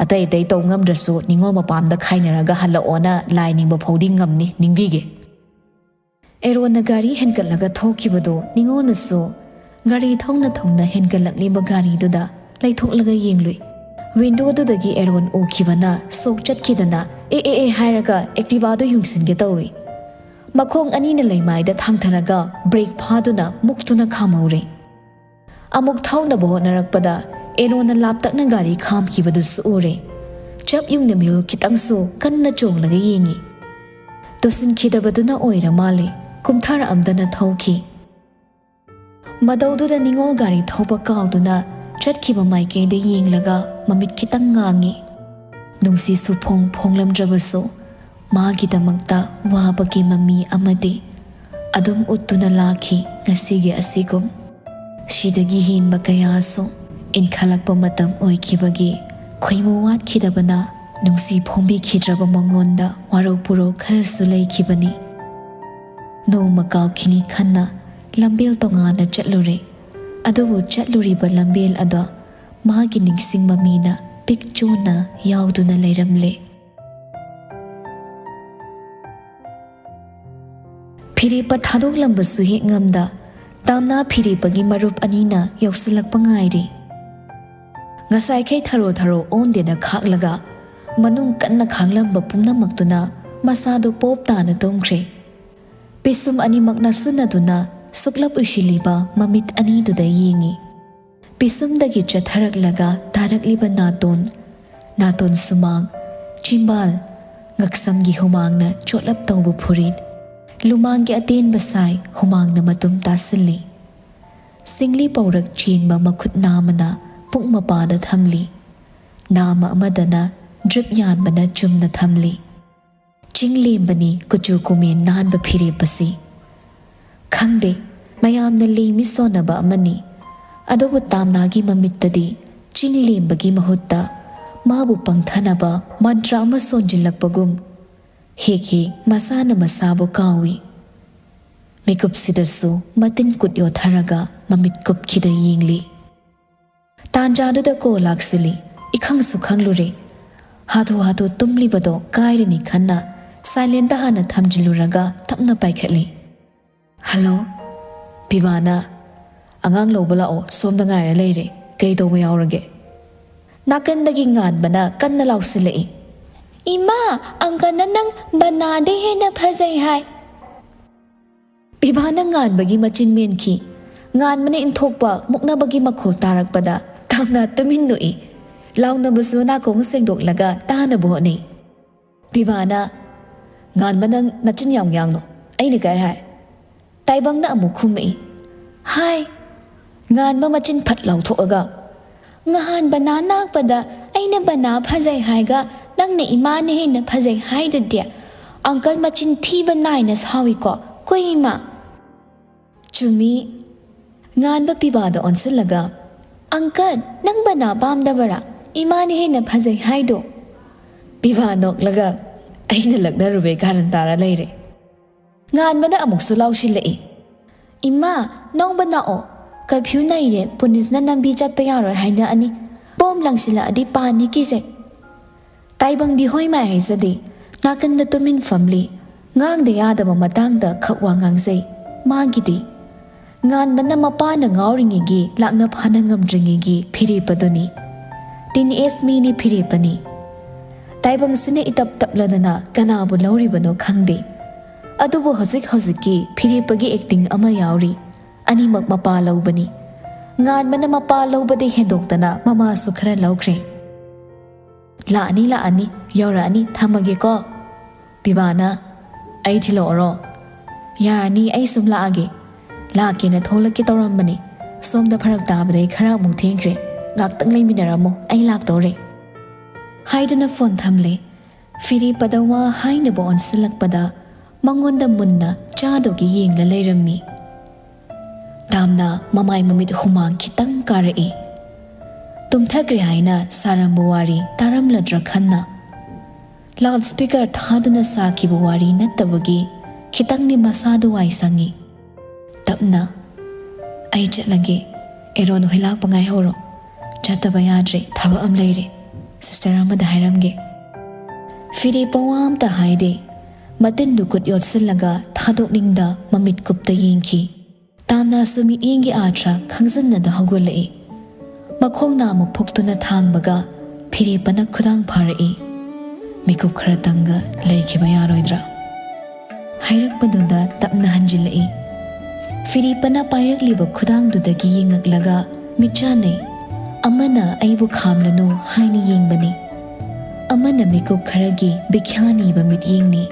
ꯑꯇꯩ ꯑꯇꯩ ꯇꯧ ꯉꯝꯗ꯭ꯔꯁꯨ ꯅꯤꯉꯣꯜ ꯃꯄꯥꯝꯗ ꯈꯥꯏꯅꯔꯒ ꯍꯜꯂꯛꯑꯣꯅ ꯂꯥꯏ ꯅꯤꯡꯕ ꯐꯥꯎꯗꯤ ꯉꯝꯅꯤ, ꯅꯤꯡꯕꯤꯒꯦ꯫" ꯑꯦꯔꯣꯟꯅ ꯒꯥꯔꯤ ꯍꯦꯟꯒꯠꯂꯒ ꯊꯧꯈꯤꯕꯗꯨ ꯅꯤꯉꯣꯜꯅꯁꯨ ꯒꯥꯔꯤ ꯊꯧꯅ ꯊꯧꯅ ꯍꯦꯟꯒꯠꯂꯛꯂꯤꯕ ꯒꯥꯔꯤꯗꯨꯗ ꯂꯩꯊꯣꯛꯂꯒ ꯌꯦꯡꯂꯨꯏ꯫ ꯋꯤꯟꯗꯣꯗꯨꯗꯒꯤ ꯑꯦꯔꯣꯟ ꯎꯈꯤꯕꯅ ꯁꯣꯛ ꯆꯠꯈꯤꯗꯅ "ꯑꯦ ꯑꯦ ꯑꯦ" ꯍꯥꯏꯔꯒ ꯑꯦꯛꯇꯤꯚꯥꯗꯨ ꯌꯨꯡꯁꯤꯟꯒꯦ ꯇꯧꯏ꯫ ꯃꯈꯣꯡ ꯑꯅꯤꯅ ꯂꯩꯃꯥꯏꯗ ꯊꯥꯡꯊꯔꯒ ꯕ꯭ꯔꯦꯛ ꯐꯥꯗꯨꯅ ꯃꯨꯛꯇꯨꯅ ꯈꯥꯝꯍꯧꯔꯦ꯫ ꯑꯃꯨꯛ ꯊꯧꯅꯕ ꯍꯣꯠꯅꯔꯛꯄꯗ ꯑꯦꯅꯣꯅ ꯂꯥꯞꯇꯛꯅ ꯒꯥꯔꯤ ꯈꯥꯝꯈꯤꯕꯗꯨꯁꯨ ꯎꯔꯦ꯫ ꯆꯞ ꯌꯨꯡꯅ ꯃꯤꯍꯨꯜ ꯈꯤꯇꯪꯁꯨ ꯀꯟꯅ ꯆꯣꯡꯂꯒ ꯌꯦꯡꯉꯤ꯫ ꯇꯨꯁꯤꯟꯈꯤꯗꯕꯗꯨꯅ ꯑꯣꯏꯔ ꯃꯥꯜꯂꯦ, ꯀꯨꯝꯊꯔꯛꯑꯝꯗꯅ ꯊꯧꯈꯤ꯫ ꯃꯗꯧꯗꯨꯗ ꯅꯤꯉꯣꯜ ꯒꯥꯔꯤ ꯊꯧꯕ ꯀꯥꯎꯗꯨꯅ ꯆꯠꯈꯤꯕ ꯃꯥꯏꯀꯩꯗ ꯌꯦꯡꯂꯒ ꯃꯃꯤꯠ ꯈꯤꯇꯪ ꯉꯥꯡꯉꯤ꯫ ꯅꯨꯡꯁꯤꯁꯨ ꯐꯣꯡ ꯐꯣꯡꯂꯝꯗ꯭ꯔꯕꯁꯨ, ꯃꯥꯒꯤꯗꯃꯛꯇ ꯋꯥꯕꯒꯤ ꯃꯃꯤ ꯑꯃꯗꯤ ꯑꯗꯨꯝ ꯎꯠꯇꯨꯅ ꯂꯥꯛꯈꯤ ꯉꯁꯤꯒꯤ ꯑꯁꯤꯒꯨꯝ꯫ ꯁꯤꯗꯒꯤ ꯍꯦꯟꯕ ꯀꯌꯥꯁꯨ ꯏꯟꯈꯠꯂꯛꯄ ꯃꯇꯝ ꯑꯣꯏꯈꯤꯕꯒꯤ ꯈꯣꯏꯃꯨ ꯋꯥꯠꯈꯤꯗꯕꯅ ꯅꯨꯡꯁꯤ ꯐꯣꯡꯕꯤꯈꯤꯗ꯭ꯔꯕ ꯃꯉꯣꯟꯗ ꯋꯥꯔꯧ ꯄꯨꯔꯧ ꯈꯔꯁꯨ ꯂꯩꯈꯤꯕꯅꯤ꯫ ꯅꯣꯡꯃ ꯀꯥꯎꯈꯤꯅꯤ ꯈꯟꯅ ꯂꯝꯕꯦꯜ ꯇꯣꯉꯥꯟꯅ ꯆꯠꯂꯨꯔꯦ꯫ ꯑꯗꯨꯕꯨ ꯆꯠꯂꯨꯔꯤꯕ ꯂꯝꯕꯦꯜ ꯑꯗꯣ ꯃꯥꯒꯤ ꯅꯤꯡꯁꯤꯡ ꯃꯃꯤꯅ ꯄꯤꯛ ꯆꯣꯟꯅ ꯌꯥꯎꯗꯨꯅ ꯂꯩꯔꯝꯂꯦ꯫ ꯐꯤꯔꯦꯞꯄ ꯊꯥꯗꯣꯛꯂꯝꯕꯁꯨ ꯍꯦꯛ ꯉꯝꯗ, ꯇꯥꯝꯅꯥ ꯐꯤꯔꯦꯞꯄꯒꯤ ꯃꯔꯨꯞ ꯑꯅꯤꯅ ꯌꯧꯁꯤꯜꯂꯛꯄ ꯉꯥꯏꯔꯤ꯫ ꯉꯁꯥꯏꯈꯩ ꯊꯔꯣ ꯊꯔꯣ ꯑꯣꯟꯗꯦꯅ ꯈꯥꯛꯂꯒ, ꯃꯅꯨꯡ ꯀꯟꯅ ꯈꯥꯡꯂꯝꯕ ꯄꯨꯝꯅꯃꯛꯇꯨꯅ ꯃꯁꯥꯗꯨ ꯄꯣꯞ ꯇꯥꯅ ꯇꯨꯝꯈ꯭ꯔꯦ꯫ ꯄꯤꯁꯨꯝ ꯑꯅꯤꯃꯛ ꯅꯛꯁꯤꯟꯅꯗꯨꯅ ꯁꯨꯛꯂꯞ ꯎꯏꯁꯤꯜꯂꯤꯕ ꯃꯃꯤꯠ ꯑꯅꯤꯗꯨꯗ ꯌꯦꯡꯉꯤ꯫ ꯄꯤꯁꯨꯝꯗꯒꯤ ꯆꯠꯊꯔꯛꯂꯒ ꯇꯥꯔꯛꯂꯤꯕ ꯅꯥꯇꯣꯟ, ꯅꯥꯇꯣꯟ ꯁꯨꯃꯥꯡ, ꯆꯤꯝꯕꯥꯜ, ꯉꯛꯁꯝꯒꯤ ꯍꯨꯃꯥꯡꯅ ꯆꯣꯠꯂꯞ ꯇꯧꯕ ꯐꯨꯔꯤꯠ, ꯂꯨꯃꯥꯡꯒꯤ ꯑꯇꯦꯟꯕ ꯁꯥꯏ ꯍꯨꯃꯥꯡꯅ ꯃꯇꯨꯝ ꯇꯥꯁꯤꯜꯂꯤ꯫ ꯁꯤꯡꯂꯤ ꯄꯧꯔꯛ ꯆꯦꯟꯕ ꯃꯈꯨꯠ ꯅꯥꯝꯃꯅ ꯄꯨꯛ ꯃꯄꯥꯗ ꯊꯝꯂꯤ꯫ ꯅꯥꯝꯃ ꯑꯃꯗꯅ ꯗ꯭ꯔꯤꯞ ꯌꯥꯟꯕꯅ ꯆꯨꯝꯅ ꯊꯝꯂꯤ꯫ ꯆꯤꯡ ꯂꯦꯝꯕꯅꯤ ꯀꯨꯆꯨ ꯀꯨꯃꯦꯟ ꯅꯥꯟꯕ ꯐꯤꯔꯦꯞ ꯑꯁꯤ꯫ ꯈꯪꯗꯦ, ꯃꯌꯥꯝꯅ ꯂꯦꯝꯃꯤ ꯁꯣꯟꯅꯕ ꯑꯃꯅꯤ꯫ ꯑꯗꯨꯕꯨ ꯇꯥꯝꯅꯥꯒꯤ ꯃꯃꯤꯠꯇꯗꯤ ꯆꯤꯡ ꯂꯦꯝꯕꯒꯤ ꯃꯍꯨꯠꯇ ꯃꯥꯕꯨ ꯄꯪꯊꯅꯕ ꯃꯟꯇ꯭ꯔ ꯑꯃ ꯁꯣꯟꯖꯤꯜꯂꯛꯄꯒꯨꯝ ꯍꯦꯛ ꯍꯦꯛ ꯃꯁꯥꯅ ꯃꯁꯥꯕꯨ ꯀꯥꯎꯏ꯫ ꯃꯤꯀꯨꯞꯁꯤꯗꯁꯨ ꯃꯇꯤꯟ ꯀꯨꯠ ꯌꯣꯠꯊꯔꯒ ꯃꯃꯤꯠ ꯀꯨꯞꯈꯤꯗ ꯌꯦꯡꯂꯤ꯫ ꯇꯥꯟꯖꯥꯗꯨꯗ ꯀꯣꯜ ꯂꯥꯛꯁꯤꯜꯂꯤ꯫ ꯏꯈꯪꯁꯨ ꯈꯪꯂꯨꯔꯦ꯫ ꯍꯥꯊꯨ ꯍꯥꯊꯨ ꯇꯨꯝꯂꯤꯕꯗꯣ ꯀꯥꯏꯔꯅꯤ ꯈꯟꯅ ꯁꯥꯏꯂꯦꯟꯗ ꯍꯥꯟꯅ ꯊꯝꯖꯤꯜꯂꯨꯔꯒ ꯇꯞꯅ ꯄꯥꯏꯈꯠꯂꯤ꯫ "ꯍꯜꯂꯣ, ꯄꯤꯕꯥꯅ, ꯑꯉꯥꯡ ꯂꯧꯕ ꯂꯥꯛꯑꯣ, ꯁꯣꯝꯗ ꯉꯥꯏꯔ ꯂꯩꯔꯦ꯫ ꯀꯩ ꯇꯧꯕ ꯌꯥꯎꯔꯒꯦ?" ꯅꯥꯀꯟꯗꯒꯤ ꯉꯥꯟꯕꯅ ꯀꯟꯅ ꯂꯥꯎꯁꯤꯜꯂꯛꯏ꯫ "ꯏꯃꯥ, ꯑꯪꯀꯜꯅ ꯅꯪ ꯕꯅꯥꯗꯩ ꯍꯦꯟꯅ ꯐꯖꯩ ꯍꯥꯏ꯫" ꯕꯤꯚꯥꯅ ꯉꯥꯟꯕꯒꯤ ꯃꯆꯤꯟ ꯃꯦꯟꯈꯤ꯫ ꯉꯥꯟꯕꯅ ꯏꯟꯊꯣꯛꯄ ꯃꯨꯛꯅꯕꯒꯤ ꯃꯈꯣꯜ ꯇꯥꯔꯛꯄꯗ ꯇꯥꯝꯅ ꯇꯨꯃꯤꯟ ꯅꯣꯛꯏ꯫ ꯂꯥꯎꯅꯕꯁꯨ ꯅꯥꯀꯣꯡ ꯁꯦꯡꯗꯣꯛꯂꯒ ꯇꯥꯅꯕ ꯍꯣꯠꯅꯩ꯫ ꯕꯤꯚꯥꯅ, "ꯉꯥꯟꯕ, ꯅꯪ ꯅꯆꯤꯟ ꯌꯥꯝ ꯉꯥꯡꯅꯨ꯫ ꯑꯩꯅ ꯀꯥꯏ ꯍꯥꯏ?" ꯇꯥꯏꯕꯪꯅ ꯑꯃꯨꯛ ꯈꯨꯝꯃꯛꯏ꯫ "ꯍꯥꯏ꯫" ꯉꯥꯟꯕ ꯃꯆꯤꯟ ꯐꯠ ꯂꯥꯎꯊꯣꯛꯑꯒ, "ꯉꯍꯥꯟ ꯕꯅꯥ ꯂꯥꯛꯄꯗ ꯑꯩꯅ ꯕꯅꯥ ꯐꯖꯩ ꯍꯥꯏꯒ ꯅꯪꯅ ꯏꯃꯥꯅ ꯍꯦꯟꯅ ꯐꯖꯩ ꯍꯥꯏꯗꯨꯗꯤ꯫ ꯑꯪꯀꯜ ꯃꯆꯤꯟ ꯊꯤꯕ ꯅꯥꯏꯅ ꯁꯥꯎꯏꯀꯣ, ꯀꯨꯏꯃ꯫" "ꯆꯨꯝꯃꯤ꯫" ꯉꯥꯟꯕ ꯕꯤꯚꯥꯗ ꯑꯣꯟꯁꯤꯜꯂꯒ, "ꯑꯪꯀꯜ, ꯅꯪ ꯕꯅꯥ ꯄꯥꯝꯗꯕꯔꯥ? ꯏꯃꯥꯅ ꯍꯦꯟꯅ ꯐꯖꯩ ꯍꯥꯏꯗꯣ?" ꯕꯤꯚꯥ ꯅꯣꯛꯂꯒ, "ꯑꯩꯅ ꯂꯛꯅꯔꯨꯕꯩ ꯀꯥꯔꯟ ꯇꯥꯔ ꯂꯩꯔꯦ꯫" ꯉꯥꯟꯕꯅ ꯑꯃꯨꯛꯁꯨ ꯂꯥꯎꯁꯤꯜꯂꯛꯏ꯫ "ꯏꯃꯥ, ꯅꯪ ꯕꯅꯥ ꯑꯣ꯫ ꯀꯔꯐ꯭ꯌꯨ ꯅꯩꯔꯦ, ꯄꯨꯂꯤꯁꯅ ꯂꯝꯕꯤ ꯆꯠꯄ ꯌꯥꯔꯣꯏ ꯍꯥꯏꯅ ꯑꯅꯤ꯫ ꯕꯣꯝ ꯂꯪꯁꯤꯜꯂꯛꯑꯗꯤ ꯄꯥꯅꯤ ꯀꯤꯖꯩ꯫" ꯇꯥꯏꯕꯪꯗꯤ ꯍꯣꯏ ꯃꯥꯏ ꯍꯥꯏꯖꯗꯦ꯫ ꯅꯥꯀꯟꯗ ꯇꯨꯃꯤꯟ ꯐꯝꯂꯤ꯫ ꯉꯥꯡꯗ ꯌꯥꯗꯕ ꯃꯇꯥꯡꯗ ꯈꯛ ꯋꯥ ꯉꯥꯡꯖꯩ꯫ ꯃꯥꯒꯤꯗꯤ ꯉꯥꯟꯕꯅ ꯃꯄꯥꯅ ꯉꯥꯎꯔꯤꯉꯩꯒꯤ ꯂꯥꯛꯅ ꯐꯥꯅ ꯉꯝꯗ꯭ꯔꯤꯉꯩꯒꯤ ꯐꯤꯔꯦꯞꯄꯗꯨꯅꯤ꯫ ꯇꯤꯟ ꯑꯦꯖ ꯃꯤꯅꯤ ꯐꯤꯔꯦꯞꯄꯅꯤ꯫ ꯇꯥꯏꯕꯪꯁꯤꯅ ꯏꯇꯞ ꯇꯞꯂꯗꯅ ꯀꯅꯥꯕꯨ ꯂꯧꯔꯤꯕꯅꯣ ꯈꯪꯗꯦ꯫ ꯑꯗꯨꯕꯨ ꯍꯧꯖꯤꯛ ꯍꯧꯖꯤꯛꯀꯤ ꯐꯤꯔꯦꯞꯄꯒꯤ ꯑꯦꯛꯇꯤꯡ ꯑꯃ ꯌꯥꯎꯔꯤ꯫ ꯑꯅꯤꯃꯛ ꯃꯄꯥ ꯂꯧꯕꯅꯤ꯫ ꯉꯥꯟꯕꯅ ꯃꯄꯥ ꯂꯧꯕꯗꯤ ꯍꯦꯟꯗꯣꯛꯇꯅ ꯃꯃꯥꯁꯨ ꯈꯔ ꯂꯧꯈ꯭ꯔꯦ꯫ "ꯂꯥꯛꯑꯅꯤ, ꯂꯥꯛꯑꯅꯤ, ꯌꯧꯔꯛꯑꯅꯤ, ꯊꯝꯃꯒꯦꯀꯣ꯫" ꯕꯤꯚꯥꯅ, "ꯑꯩ ꯊꯤꯜꯂꯛꯑꯣꯔꯣ?" "ꯌꯥꯔꯅꯤ, ꯑꯩ ꯁꯨꯝ ꯂꯥꯛꯑꯒꯦ꯫ ꯂꯥꯛꯀꯦꯅ ꯊꯣꯛꯂꯛꯀꯦ ꯇꯧꯔꯝꯕꯅꯤ꯫ ꯁꯣꯝꯗ ꯐꯔꯛ ꯇꯥꯕꯗꯩ ꯈꯔ ꯑꯃꯨꯛ ꯊꯦꯡꯈ꯭ꯔꯦ꯫ ꯉꯥꯛꯇꯪ ꯂꯩꯃꯤꯟꯅꯔꯝꯃꯣ, ꯑꯩ ꯂꯥꯛꯇꯧꯔꯦ꯫" ꯍꯥꯏꯗꯨꯅ ꯐꯣꯟ ꯊꯝꯂꯦ꯫ ꯐꯤꯔꯦꯞꯄꯗ ꯋꯥ ꯍꯥꯏꯅꯕ ꯑꯣꯟꯁꯤꯜꯂꯛꯄꯗ ꯃꯉꯣꯟꯗ ꯃꯨꯟꯅ ꯆꯥꯗꯨꯒꯤ ꯌꯦꯡꯂ ꯂꯩꯔꯝꯃꯤ꯫ ꯇꯥꯝꯅ ꯃꯃꯥꯏ ꯃꯃꯤꯠ ꯍꯨꯃꯥꯡ ꯈꯤꯇꯪ ꯀꯥꯔꯛꯏ꯫ ꯇꯨꯝꯊꯈ꯭ꯔꯦ ꯍꯥꯏꯅ ꯁꯥꯔꯝꯕ ꯋꯥꯔꯤ ꯇꯥꯔꯝꯂꯗ꯭ꯔꯥ ꯈꯟꯅ꯫ ꯂꯥꯎꯗ ꯁ꯭ꯄꯤꯀꯔ ꯊꯥꯗꯨꯅ ꯁꯥꯈꯤꯕ ꯋꯥꯔꯤ ꯅꯠꯇꯕꯒꯤ ꯈꯤꯇꯪꯗꯤ ꯃꯁꯥꯗꯨ ꯋꯥꯏ ꯁꯪꯉꯤ꯫ ꯇꯞꯅ, "ꯑꯩ ꯆꯠꯂꯒꯦ꯫ ꯑꯦꯔꯣꯟ ꯍꯣꯏ ꯂꯥꯛꯄ ꯉꯥꯏꯍꯧꯔꯣ꯫ ꯆꯠꯇꯕ ꯌꯥꯗ꯭ꯔꯦ, ꯊꯕꯛ ꯑꯃ ꯂꯩꯔꯦ꯫ ꯁꯤꯁꯇꯔ ꯑꯃꯗ ꯍꯥꯏꯔꯝꯒꯦ꯫" ꯐꯤꯔꯦꯞꯄ ꯋꯥ ꯑꯝꯇ ꯍꯥꯏꯗꯦ꯫ ꯃꯇꯤꯟꯗꯨ ꯈꯨꯠ ꯌꯣꯠꯁꯤꯜꯂꯒ ꯊꯥꯗꯣꯛꯅꯤꯡꯗ ꯃꯃꯤꯠ ꯀꯨꯞꯇ ꯌꯦꯡꯈꯤ꯫ ꯇꯥꯝꯅꯥꯁꯨ ꯃꯤꯠꯌꯦꯡꯒꯤ ꯑꯥꯊ꯭ꯔ ꯈꯪꯖꯤꯟꯅꯗ ꯍꯧꯒꯠꯂꯛꯏ꯫ ꯃꯈꯣꯡ ꯅꯥꯝꯃ ꯐꯨꯛꯇꯨꯅ ꯊꯥꯡꯕꯒ ꯐꯤꯔꯦꯞꯄꯅ ꯈꯨꯗꯥꯡ ꯐꯥꯔꯛꯏ꯫ ꯃꯤꯀꯨꯞ ꯈꯔꯇꯪꯒ ꯂꯩꯈꯤꯕ ꯌꯥꯔꯣꯏꯗ꯭ꯔꯥ?" ꯍꯥꯏꯔꯛꯄꯗꯨꯗ ꯇꯞꯅ ꯍꯟꯖꯤꯜꯂꯛꯏ꯫ ꯐꯤꯔꯦꯞꯄꯅ ꯄꯥꯏꯔꯛꯂꯤꯕ ꯈꯨꯗꯥꯡꯗꯨꯗꯒꯤ ꯌꯦꯡꯉꯛꯂꯒ ꯃꯤꯠꯆꯥꯟꯅꯩ꯫ ꯑꯃꯅ ꯑꯩꯕꯨ ꯈꯥꯝꯂꯅꯨ ꯍꯥꯏꯅ ꯌꯦꯡꯕꯅꯤ, ꯑꯃꯅ ꯃꯤꯀꯨꯞ ꯈꯔꯒꯤ ꯕꯤꯈ꯭ꯌꯥ ꯅꯤꯕ ꯃꯤꯠꯌꯦꯡꯅꯤ꯫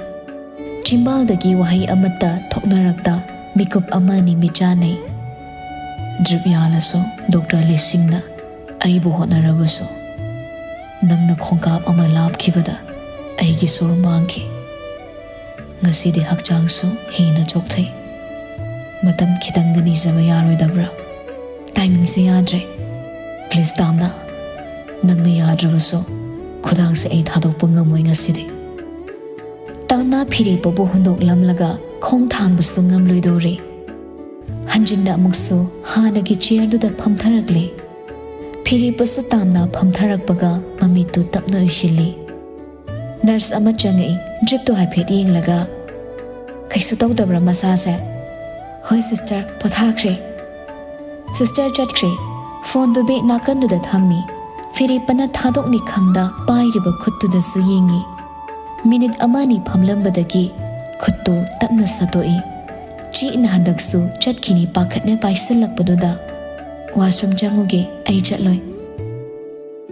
ꯆꯤꯝꯕꯥꯜꯗꯒꯤ ꯋꯥꯍꯩ ꯑꯃꯠꯇ ꯊꯣꯛꯅꯔꯛꯇ ꯃꯤꯀꯨꯞ ꯑꯃꯅꯤ ꯃꯤꯠꯆꯥꯟꯅꯩ꯫ ꯗ꯭ꯔꯤꯞ ꯌꯥꯜꯂꯁꯨ, ꯗꯣꯛꯇꯔ ꯂꯤꯁꯤꯡꯅ ꯑꯩꯕꯨ ꯍꯣꯠꯅꯔꯕꯁꯨ, ꯅꯪꯅ ꯈꯣꯡꯀꯥꯞ ꯑꯃ ꯂꯥꯞꯈꯤꯕꯗ ꯑꯩꯒꯤ ꯁꯣꯔ ꯃꯥꯡꯈꯤ꯫ ꯉꯁꯤꯗꯤ ꯍꯛꯆꯥꯡꯁꯨ ꯍꯦꯟꯅ ꯆꯣꯛꯊꯩ꯫ ꯃꯇꯝ ꯈꯤꯇꯪꯒ ꯅꯤꯖꯕ ꯌꯥꯔꯣꯏꯗꯕ꯭ꯔꯥ? ꯇꯥꯏꯃꯤꯡꯁꯦ ꯌꯥꯗ꯭ꯔꯦ꯫ ꯄ꯭ꯂꯤꯖ ꯇꯥꯝꯅꯥ, ꯅꯪꯅ ꯌꯥꯗ꯭ꯔꯕꯁꯨ ꯈꯨꯗꯥꯡꯁꯦ ꯑꯩ ꯊꯥꯗꯣꯛꯄ ꯉꯝꯃꯣꯏ ꯉꯁꯤꯗꯤ꯫ ꯇꯥꯝꯅꯥ ꯐꯤꯔꯦꯞꯄꯕꯨ ꯍꯨꯟꯗꯣꯛꯂꯝꯂꯒ ꯈꯣꯡ ꯊꯥꯡꯕꯁꯨ ꯉꯝꯂꯣꯏꯗꯧꯔꯦ꯫ ꯍꯟꯖꯤꯟꯅ ꯑꯃꯨꯛꯁꯨ ꯍꯥꯟꯅꯒꯤ ꯆꯤꯌꯔꯗꯨꯗ ꯐꯝꯊꯔꯛꯂꯦ꯫ ꯐꯤꯔꯦꯞꯄꯁꯨ ꯇꯥꯝꯅꯥ ꯐꯝꯊꯔꯛꯄꯒ ꯃꯃꯤꯠꯇꯨ ꯇꯞꯅ ꯎꯏꯁꯤꯜꯂꯤ꯫ ꯅꯔꯁ ꯑꯃ ꯆꯪꯉꯛꯏ꯫ ꯗ꯭ꯔꯤꯞꯇꯨ ꯍꯥꯏꯐꯦꯠ ꯌꯦꯡꯂꯒ, "ꯀꯩꯁꯨ ꯇꯧꯗꯕ꯭ꯔꯥ ꯃꯁꯥꯁꯦ?" "ꯍꯣꯏ ꯁꯤꯁꯇꯔ, ꯄꯣꯊꯥꯈ꯭ꯔꯦ꯫" ꯁꯤꯁꯇꯔ ꯆꯠꯈ꯭ꯔꯦ꯫ ꯐꯣꯟꯗꯨ ꯕꯦꯛ ꯅꯥꯀꯟꯗꯨꯗ ꯊꯝꯃꯤ꯫ ꯐꯤꯔꯦꯞꯄꯅ ꯊꯥꯗꯣꯛꯅꯤ ꯈꯪꯗ ꯄꯥꯏꯔꯤꯕ ꯈꯨꯠꯇꯨꯗꯁꯨ ꯌꯦꯡꯉꯤ꯫ ꯃꯤꯅꯤꯠ ꯑꯃꯅꯤ ꯐꯝꯂꯝꯕꯗꯒꯤ ꯈꯨꯠꯇꯨ ꯇꯞꯅ ꯁꯠꯇꯣꯛꯏ꯫ ꯆꯦꯠꯅ ꯍꯟꯗꯛꯁꯨ ꯆꯠꯈꯤꯅꯤ ꯄꯥꯈꯠꯅ ꯄꯥꯏꯁꯤꯜꯂꯛꯄꯗꯨꯗ, "ꯋꯥꯁꯔꯨꯝ ꯆꯪꯉꯨꯒꯦ, ꯑꯩ ꯆꯠꯂꯣꯏ꯫"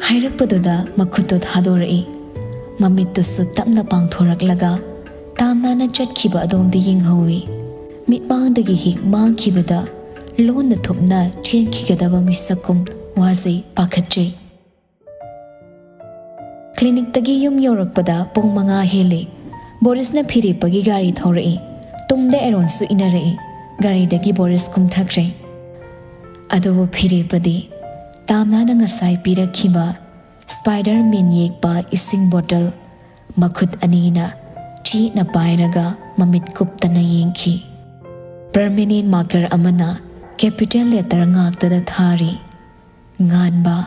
ꯍꯥꯏꯔꯛꯄꯗꯨꯗ ꯃꯈꯨꯠꯇꯨ ꯊꯥꯗꯣꯔꯛꯏ꯫ ꯃꯃꯤꯠꯇꯨꯁꯨ ꯇꯞꯅ ꯄꯥꯡꯊꯣꯔꯛꯂꯒ ꯇꯥꯝꯅꯥꯅ ꯆꯠꯈꯤꯕ ꯑꯗꯣꯝꯗ ꯌꯦꯡꯍꯧꯏ꯫ ꯃꯤꯠꯃꯥꯡꯗꯒꯤ ꯍꯦꯛ ꯃꯥꯡꯈꯤꯕꯗ ꯂꯣꯟꯅ ꯊꯨꯞꯅ ꯆꯦꯟꯈꯤꯒꯗꯕ ꯃꯤꯁꯛꯀꯨꯝ ꯋꯥꯖꯩ, ꯄꯥꯈꯠꯆꯩ꯫ ꯀ꯭ꯂꯤꯅꯤꯛꯇꯒꯤ ꯌꯨꯝ ꯌꯧꯔꯛꯄꯗ ꯄꯨꯡ ꯃꯉꯥ ꯍꯦꯜꯂꯤ꯫ ꯕꯣꯔꯤꯁꯅ ꯐꯤꯔꯦꯞꯄꯒꯤ ꯒꯥꯔꯤ ꯊꯧꯔꯛꯏ꯫ ꯇꯨꯡꯗ ꯑꯦꯔꯣꯟꯁꯨ ꯏꯟꯅꯔꯛꯏ꯫ ꯒꯥꯔꯤꯗꯒꯤ ꯕꯣꯔꯤꯁ ꯀꯨꯝꯊꯈ꯭ꯔꯦ꯫ ꯑꯗꯨꯕꯨ ꯐꯤꯔꯦꯞꯄꯗꯤ ꯇꯥꯝꯅꯥꯅ ꯉꯁꯥꯏ ꯄꯤꯔꯛꯈꯤꯕ ꯁ꯭ꯄꯥꯏꯗꯔ ꯃꯦꯟ ꯌꯦꯛꯄ ꯏꯁꯤꯡ ꯕꯣꯇꯜ ꯃꯈꯨꯠ ꯑꯅꯤꯅ ꯆꯦꯠꯅ ꯄꯥꯏꯔꯒ ꯃꯃꯤꯠ ꯀꯨꯞꯇꯅ ꯌꯦꯡꯈꯤ꯫ ꯄꯔꯃꯦꯅꯦꯟ ꯃꯥꯔꯀꯔ ꯑꯃꯅ ꯀꯦꯄꯤꯇꯦꯜ ꯂꯦꯇꯔ ꯉꯥꯛꯇꯗ ꯊꯥꯔꯤ, "ꯉꯥꯟꯕ"꯫